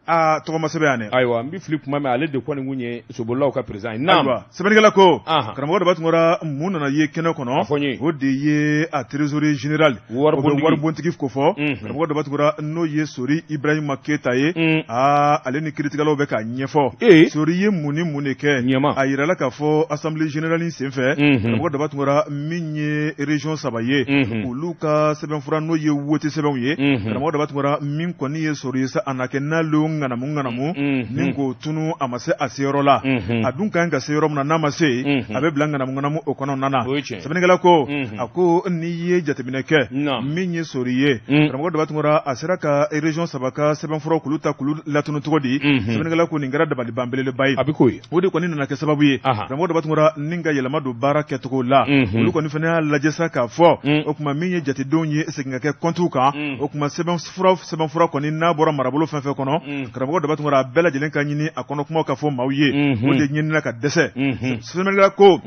[SPEAKER 2] Aa, tɔgɔ ma sɛbɛn yan dɛ.
[SPEAKER 1] Ayiwa, n bɛ fili kuma min, ale de kɔni kun ye sobolilaw ka président ye. Naam.
[SPEAKER 2] Ayiwa, sɛbɛnnikɛla ko, karamɔgɔ Daba Tunkara, mun nana ye kɛnɛ kɔnɔ?
[SPEAKER 1] A fɔ n ye.
[SPEAKER 2] O de ye a trésorier général,
[SPEAKER 1] Waribontigi.
[SPEAKER 2] Waribontigi ko fɔ, karamɔgɔ Daba Tunkara, n'o ye Sori Ibrahima Keyita ye. Aa, ale ni kiiritigɛlaw bɛ k'a ɲɛfɔ. Sori ye mun ni mun de kɛ?
[SPEAKER 1] Ɲɛma.
[SPEAKER 2] A yirala k'a fɔ assemblée générale in senfɛ, karamɔgɔ Daba Tunkara, min ye région saba ye, olu ka sɛbɛnfura, n'o ye wote sɛbɛnw ye, karamɔgɔ Daba Tunkara, min kɔni ye Sori ye sa, a na kɛ n'ale ŋanamu ŋanamu ni k'o tunu, a ma se a seyɔrɔ la. A dun ka kan ka se yɔrɔ min na, n'a ma se, a bɛ bila ŋanamu ŋanamu o kɔnɔna na. Sɛbɛnnikɛla ko a ko n'i ye jateminɛ kɛ, min ye Sori ye, karamɔgɔ Daba Tunkara, a sera ka région saba ka sɛbɛnfuraw k'olu ta k'olu latunu cogo di? Sɛbɛnnikɛla ko nin kɛra dabaliban belebeleba ye.
[SPEAKER 1] A bɛ k'o ye.
[SPEAKER 2] O de kɔni nana kɛ sababu ye, karamɔgɔ Daba Tunkara, ni ka yɛlɛma don baara kɛcogo la. Olu kɔni fana y'a lajɛ sa k'a fɔ o tuma min ye jatedenw ye, segin ka kɛ kɔntiw kan. O tuma sɛbɛnfura kɔni n'a bɔra marabolo fɛn fɛn kɔnɔ, karamɔgɔ Daba Tunkara, a bɛɛ lajɛlen ka ɲini a kɔnɔ kumaw ka fɔ maaw ye. O de ɲinina ka dɛsɛ. Sɛbɛnnikɛla ko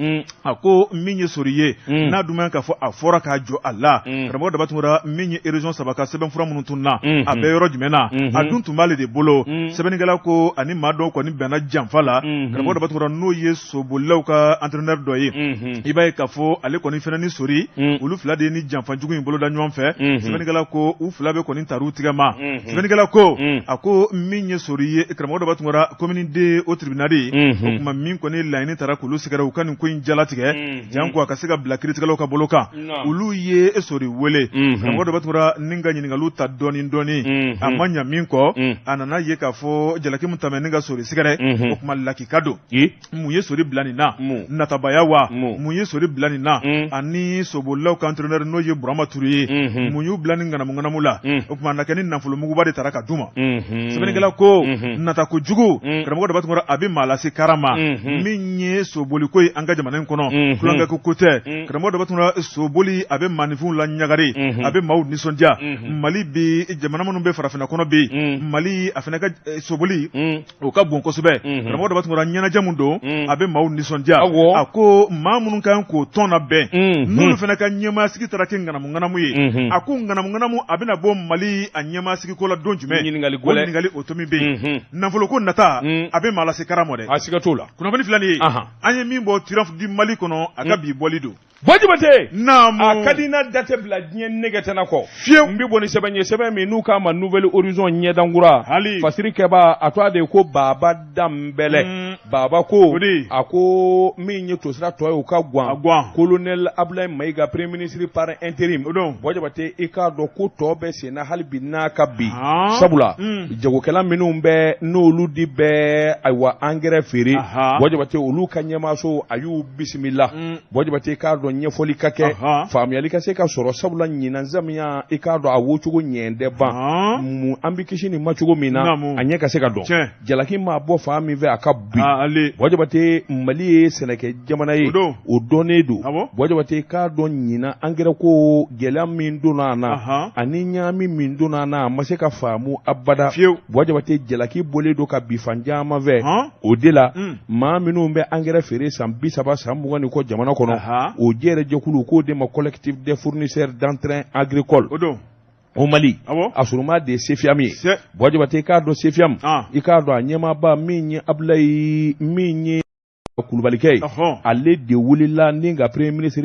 [SPEAKER 2] a ko min ye Sori ye, n'a dun k'a fɔ a fɔra k'a jɔ a la, karamɔgɔ Daba Tunkara, min ye région saba ka sɛbɛnfura minnu tununa, a bɛ yɔrɔ jumɛn na? A dun tun b'ale de bolo. Sɛbɛnnikɛla ko ani maa dɔw kɔni bɛnna janfa la, karamɔgɔ Daba Tunkara, n'o ye sobolilaw ka entraîneur dɔ ye. I b'a ye k'a fɔ ale kɔni fana ni Sori, olu fila de ye ni janfa jugu in boloda ɲɔgɔn fɛ. Sɛbɛnnikɛla ko u fila bɛ kɔni tar'u tigɛ ma. Sɛbɛnnikɛla ko a ko min ye Sori ye, karamɔgɔ Daba Tunkara, commune deux o tribunal o tuma min kɔni laɲini taara k'olu sɛgɛrɛ, u ka nin ko in jalatigɛ, janko a ka se ka bila kiiritigɛlaw ka bolo kan. Olu ye Sori wele, karamɔgɔ Daba Tunkara, ni ka ɲininkaliw ta dɔɔni dɔɔni. A ma ɲa min kɔ, a nana ye k'a fɔ jalaki min tamɛ ni ka Sori sɛgɛrɛ, o tuma lakika don. Mun ye Sori bila nin na? Natabaya wa? Mun ye Sori bila nin na? Ani sobolilaw ka entraîneur, n'o ye Burama Ture ye, mun y'u bila nin ŋanamu ŋanamu la? O tuma na kɛ ni nafolo muguba de taara ka d'u ma. Sɛbɛnnikɛla Sɛbɛnnikɛla ko nata kojugu, karamɔgɔ Daba Tunkara, a bɛ maa lase kara ma. Min ye soboliko ye an ka jamana in kɔnɔ, tulonkɛ ko tɛ. Karamɔgɔ Daba Tunkara, soboli a bɛ maaninfinw la ɲagari, a bɛ maaw nisɔndiya. Mali bi, jamana minnu bɛ farafinna kɔnɔ bi, Mali a fana ka soboli o ka bon kosɛbɛ. Karamɔgɔ Daba Tunkara, ɲɛnajɛ min don, a bɛ maaw nisɔndiya. A ko maa minnu kan k'o tɔn labɛn, n'olu fana ka ɲɛmaasigi taara kɛ ŋanamu-ŋanamu ye, a ko ŋanamu-ŋanamu a bɛna bɔ Mali a ɲɛmaasigi ko la don jumɛn?
[SPEAKER 1] Ɲininkali
[SPEAKER 2] o ɲininkali o tomi bɛ yen. Nafoloko nata a bɛ maa lase kara ma dɛ.
[SPEAKER 1] A siga t'o la.
[SPEAKER 2] Kunnafoni filɛ nin ye, an ye min bɔ Triomphe du Mali kɔnɔ, a ka bi bɔli don.
[SPEAKER 1] Buwa Jabate.
[SPEAKER 2] Naamu.
[SPEAKER 1] A ka di n na, da tɛ bila diɲɛ nɛgɛ tɛna kɔ.
[SPEAKER 2] Fiyewu.
[SPEAKER 1] N bɛ bɔ ni sɛbɛn ye, sɛbɛn min n'u k'a ma Nouvel Horizon, ɲɛdankura.
[SPEAKER 2] Hali.
[SPEAKER 1] Fasiri kɛbaa, a tɔgɔ de ye ko Baba Danbɛlɛ. Baba ko.
[SPEAKER 2] O de.
[SPEAKER 1] A ko min ye tosira tɔ ye, o ka guwan.
[SPEAKER 2] A guwan.
[SPEAKER 1] Colonel Abdoulaye Mayiga, premier ministre par intérim.
[SPEAKER 2] O don.
[SPEAKER 1] Buwa Jabate, i k'a dɔn ko tɔ bɛ sen na hali bi n'a ka bi. Sabula jagokɛla minnu bɛ n'olu di bɛ, ayiwa, angɛrɛ feere. Buwa Jabate, olu ka ɲɛmaaso a y'u bisimila. Buwa Jabate, i k'a dɔn ɲɛfɔli ka kɛ, faamuyali ka se ka sɔrɔ, sabula ɲinan samiya, i k'a dɔn a wocogo ɲɛ tɛ ban. Mun an bɛ kisi nin ma cogo min na, a ɲɛ ka se ka dɔn. Jalaki maa bɔ fan min fɛ, a ka bi. Buwa Jabate, Mali ye sɛnɛkɛ jamana ye, o dɔnnen don. Buwa Jabate, i k'a dɔn ɲinan angɛrɛ ko gɛlɛya min donna a na ani ɲaami min donna a na, a ma se ka faamu abada. Buwa Jabate, jalaki bɔlen don ka bin fan caman fɛ. O de la, maa minnu bɛ angɛrɛ feere san 30, san 20 ni kɔ jamana kɔnɔ, o jɛrɛ jɛkulu k'o de ma Collectif des fournisseurs d'intrants agricoles o Mali, a suruma de ye CFIAM ye. Buwa Jabate, i k'a dɔn CFIAM, i k'a dɔn a ɲɛmaaba min ye Abulayi min ye Kulubalikɛ ye, ale de wulila ni ka premier ministre,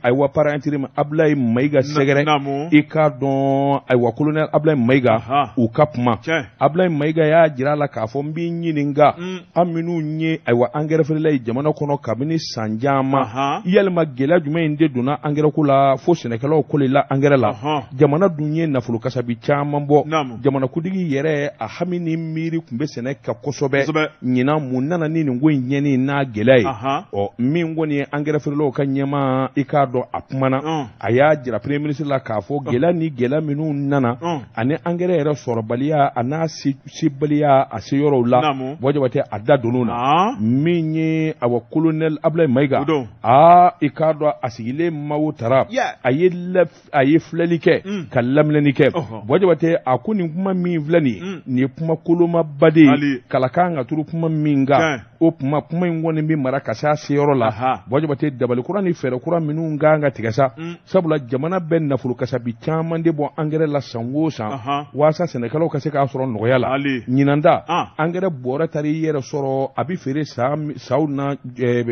[SPEAKER 1] ayiwa, par intérim Abulayi Mayiga sɛgɛrɛ. I k'a dɔn, ayiwa, colonel Abulayi Mayiga, u ka kuma, Abulayi Mayiga y'a jira a la k'a fɔ n b'i ɲininka, an minnu ye, ayiwa, angɛrɛ feerela ye jamana kɔnɔ kabini san caman, yalima gɛlɛya jumɛn in de donna angɛrɛ ko la fo sɛnɛkɛlaw kolila angɛrɛ la? Jamana dun ye nafolo kasabi caman bɔ. Jamanakuntigi yɛrɛ a hami ni miiri tun bɛ sɛnɛ kan kosɛbɛ. Ɲinan, mun nana ni nin ko in ɲɛni n'a gɛlɛya ye? Ɔ, min kɔni ye angɛrɛ feerelaw ka ɲɛmaa, i k'a dɔn a kumana, a y'a jira premier ministre la k'a fɔ gɛlɛya ni gɛlɛya minnu nana ani angɛrɛ yɛrɛ sɔrɔbaliya a n'a sebaliya a se yɔrɔw la. Buwa Jabate, a da donn'o na. Min ye, awa, colonel Abulayi Mayiga, aa, i k'a dɔn a sigilen Mawo Tara, a ye filɛli kɛ ka laminɛni kɛ. Buwa Jabate, a ko nin kuma min filɛ nin ye, nin ye kuma kolomaba de ye, kala kan ka turu kuma min kan. O kuma, kuma in kɔni bɛ mara ka se a seyɔrɔ la. Buwa Jabate, dabali kura ni fɛɛrɛ kura minnu kan ka tigɛ sa, sabula jamana bɛ nafolo kasabi caman de bɔ angɛrɛ la san o san walasa sɛnɛkɛlaw ka se k'a sɔrɔ nɔgɔya la. Ɲinan ta, angɛrɛ bɔrɛ taara i yɛrɛ sɔrɔ a bɛ feere saw na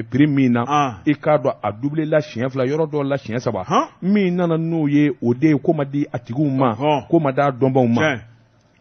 [SPEAKER 1] prix min na, i k'a dɔn a doublé la siɲɛ 2, yɔrɔ dɔw la siɲɛ 3. Min nana n'o ye, o de ye ko ma di a tigiw ma, ko ma di a dɔnbaw ma.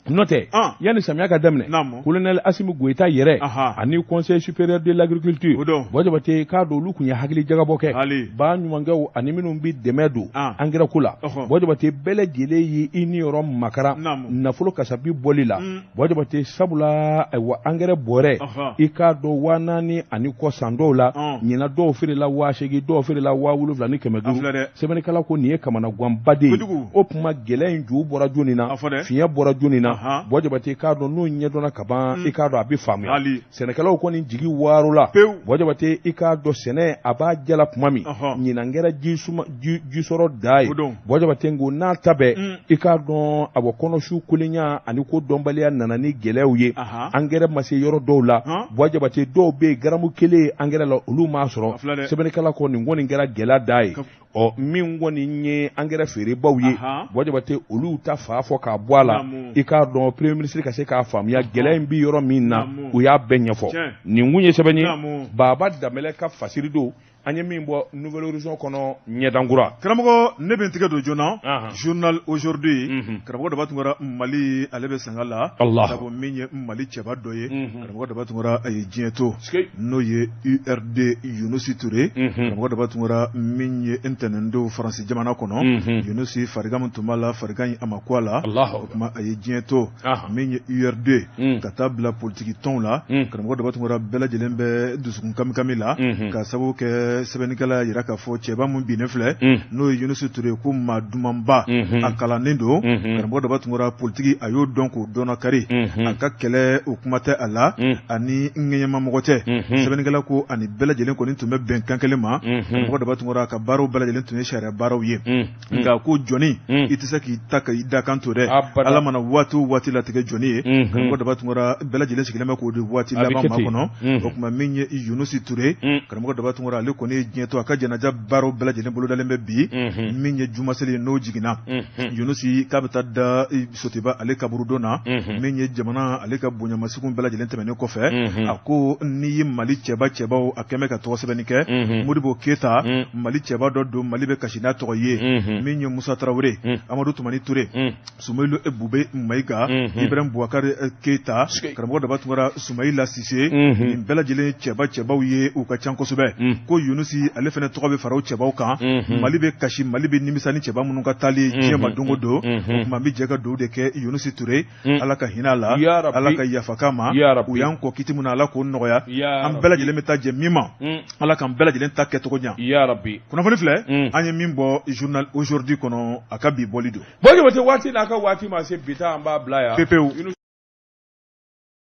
[SPEAKER 1] N'o tɛ, yanni samiya ka daminɛ, colonel Asimi Goyita yɛrɛ ani Conseil supérieur de l'agriculture, Buwa Jabate, k'a dɔn olu tun ye hakili jagabɔ kɛ ba ɲumankɛw ani minnu bɛ dɛmɛ don angɛrɛ ko la. Buwa Jabate, bɛɛ lajɛlen ye i niyɔrɔ makara nafolo kasabi bɔli la. Buwa Jabate, sabula, ayiwa, angɛrɛ bɔrɛ, i k'a dɔn 4000 ani kɔ san dɔw la. Ɲinan, dɔw feerela 8000, dɔw feerela 7500. Sɛbɛnnikɛla ko nin ye kamanaganba de ye. O tuma, gɛlɛya in ju bɔra jɔnni na? Fiɲɛ bɔra jɔnni na? Buwa Jabate, k'a dɔn n'o ɲɛdɔnna ka ban, i k'a dɔn a bɛ faamuya. Sɛnɛkɛlaw kɔni jigi waaro la. Buwa Jabate, i k'a dɔn sɛnɛ a b'a jala tuma min, ɲinan kɛra ji sɔrɔ da ye. Buwa Jabate ko n'a ta bɛɛ, i k'a dɔn a bɔ kɔnɔsu kolenya ani ko dɔnbaliya nana ni gɛlɛyaw ye. Angɛrɛ ma se yɔrɔ dɔw la. Buwa Jabate, dɔw bɛ yen, garamu kelen angɛrɛ la, olu m'a sɔrɔ. Sɛbɛnnikɛla ko nin kɔni kɛra gɛlɛya da ye. Ɔ, min kɔni ye angɛrɛ feerebaw ye, Buwa Jabate, olu ta fa fɔ k'a bɔ a la, i k'a dɔn premier ministre ka se k'a faamuya gɛlɛya in bɛ yɔrɔ min na, u y'a bɛɛ ɲɛfɔ. Nin kun ye sɛbɛn ye, Baba Danbɛlɛ ka fasiri don, an ye min bɔ Nouvel Horizon kɔnɔ, ɲɛdankura.
[SPEAKER 2] Karamɔgɔ, ne bɛ n tigɛ don joona Journal Aujourd'hui. Karamɔgɔ Daba Tunkara, Mali ale bɛ sanga la, sabu min ye Mali cɛba dɔ ye, karamɔgɔ Daba Tunkara, a ye diɲɛ to, n'o ye URD Yunusi Ture. Karamɔgɔ Daba Tunkara, min ye ntɛnɛn Faransi jamana kɔnɔ, Yunusi farigan min tun b'a la, farigan in a ma ku a la, o tuma a ye diɲɛ to. Min ye URD ka taa bila politiki tɔnw la, karamɔgɔ Daba Tunkara, bɛɛ lajɛlen bɛ dusukun kamikami la ka sababu kɛ filɛ, sɛbɛnnikɛla yira k'a fɔ cɛba mun binnen filɛ, n'o ye Yunusi Ture, ko maa dumanba, a kalannen don. Karamɔgɔ Daba Tunkara, politiki a y'o dɔn k'o dɔnna kari, a ka kɛlɛ o kuma tɛ a la, ani ŋɛɲɛmamɔgɔ tɛ. Sɛbɛnnikɛla ko ani bɛɛ lajɛlen kɔni tun bɛ bɛn kan kelen ma. Karamɔgɔ Daba Tunkara ka baaraw bɛɛ lajɛlen tun ye sariya baaraw ye, nka ko jɔnni i tɛ se k'i ta ka i da kan to dɛ. Ala mana waati o waati latigɛ jɔnni ye, karamɔgɔ Daba Tunkara, bɛɛ lajɛlen sigilen bɛ k'o de waati laban ma kɔnɔ. O tuma min ye Yunusi Ture, karamɔgɔ Daba Tunkara, ale kɔni ye diɲɛ to, a ka janaja baaraw bɛɛ lajɛlen bolodalen bɛ bi. Min ye jumaseli ye, n'o jiginna, Yunusi k'a bɛ taa da Sotiba ale kaburudon na. Min ye jamana ale ka bonyamasigi bɛɛ lajɛlen tɛmɛnen kɔfɛ, a ko n'i ye Mali cɛba cɛbaw a kɛmɛ ka tɔgɔ sɛbɛnni kɛ, Modibo Keyita, Mali cɛba dɔ don, Mali bɛ kasi n'a tɔgɔ ye. Min ye Musa Tarawele, Amadu Tumani Ture, Sumayilu Bube Mayiga, Ibrahim Bubakari Keyita, karamɔgɔ Daba Tunkara, Sumayila Sise, nin bɛɛ lajɛlen cɛba cɛbaw ye, u ka ca kosɛbɛ. Ko Yunusi ale fana tɔgɔ bɛ fara o cɛbaw kan. Mali bɛ kasi, Mali bɛ nimisa ni cɛba minnu ka taali diɲɛ ma don o don. O tuma an bɛ jɛ ka dugawu de kɛ Yunusi Ture, Ala ka hinɛ a la, Ala ka yafa k'a ma. U y'an kɔ kiti min na, Ala k'o nɔgɔya. An bɛɛ lajɛlen bɛ taa jɛ min ma, Ala k'an bɛɛ lajɛlen ta kɛcogo ɲɛ. Kunnafoni filɛ, an ye min bɔ journal Aujourd'hui kɔnɔ, a ka bi bɔli don.
[SPEAKER 1] Bon, Jabate, waati n'a ka waati ma se, bi ta an b'a bila yan.
[SPEAKER 2] Pepewu.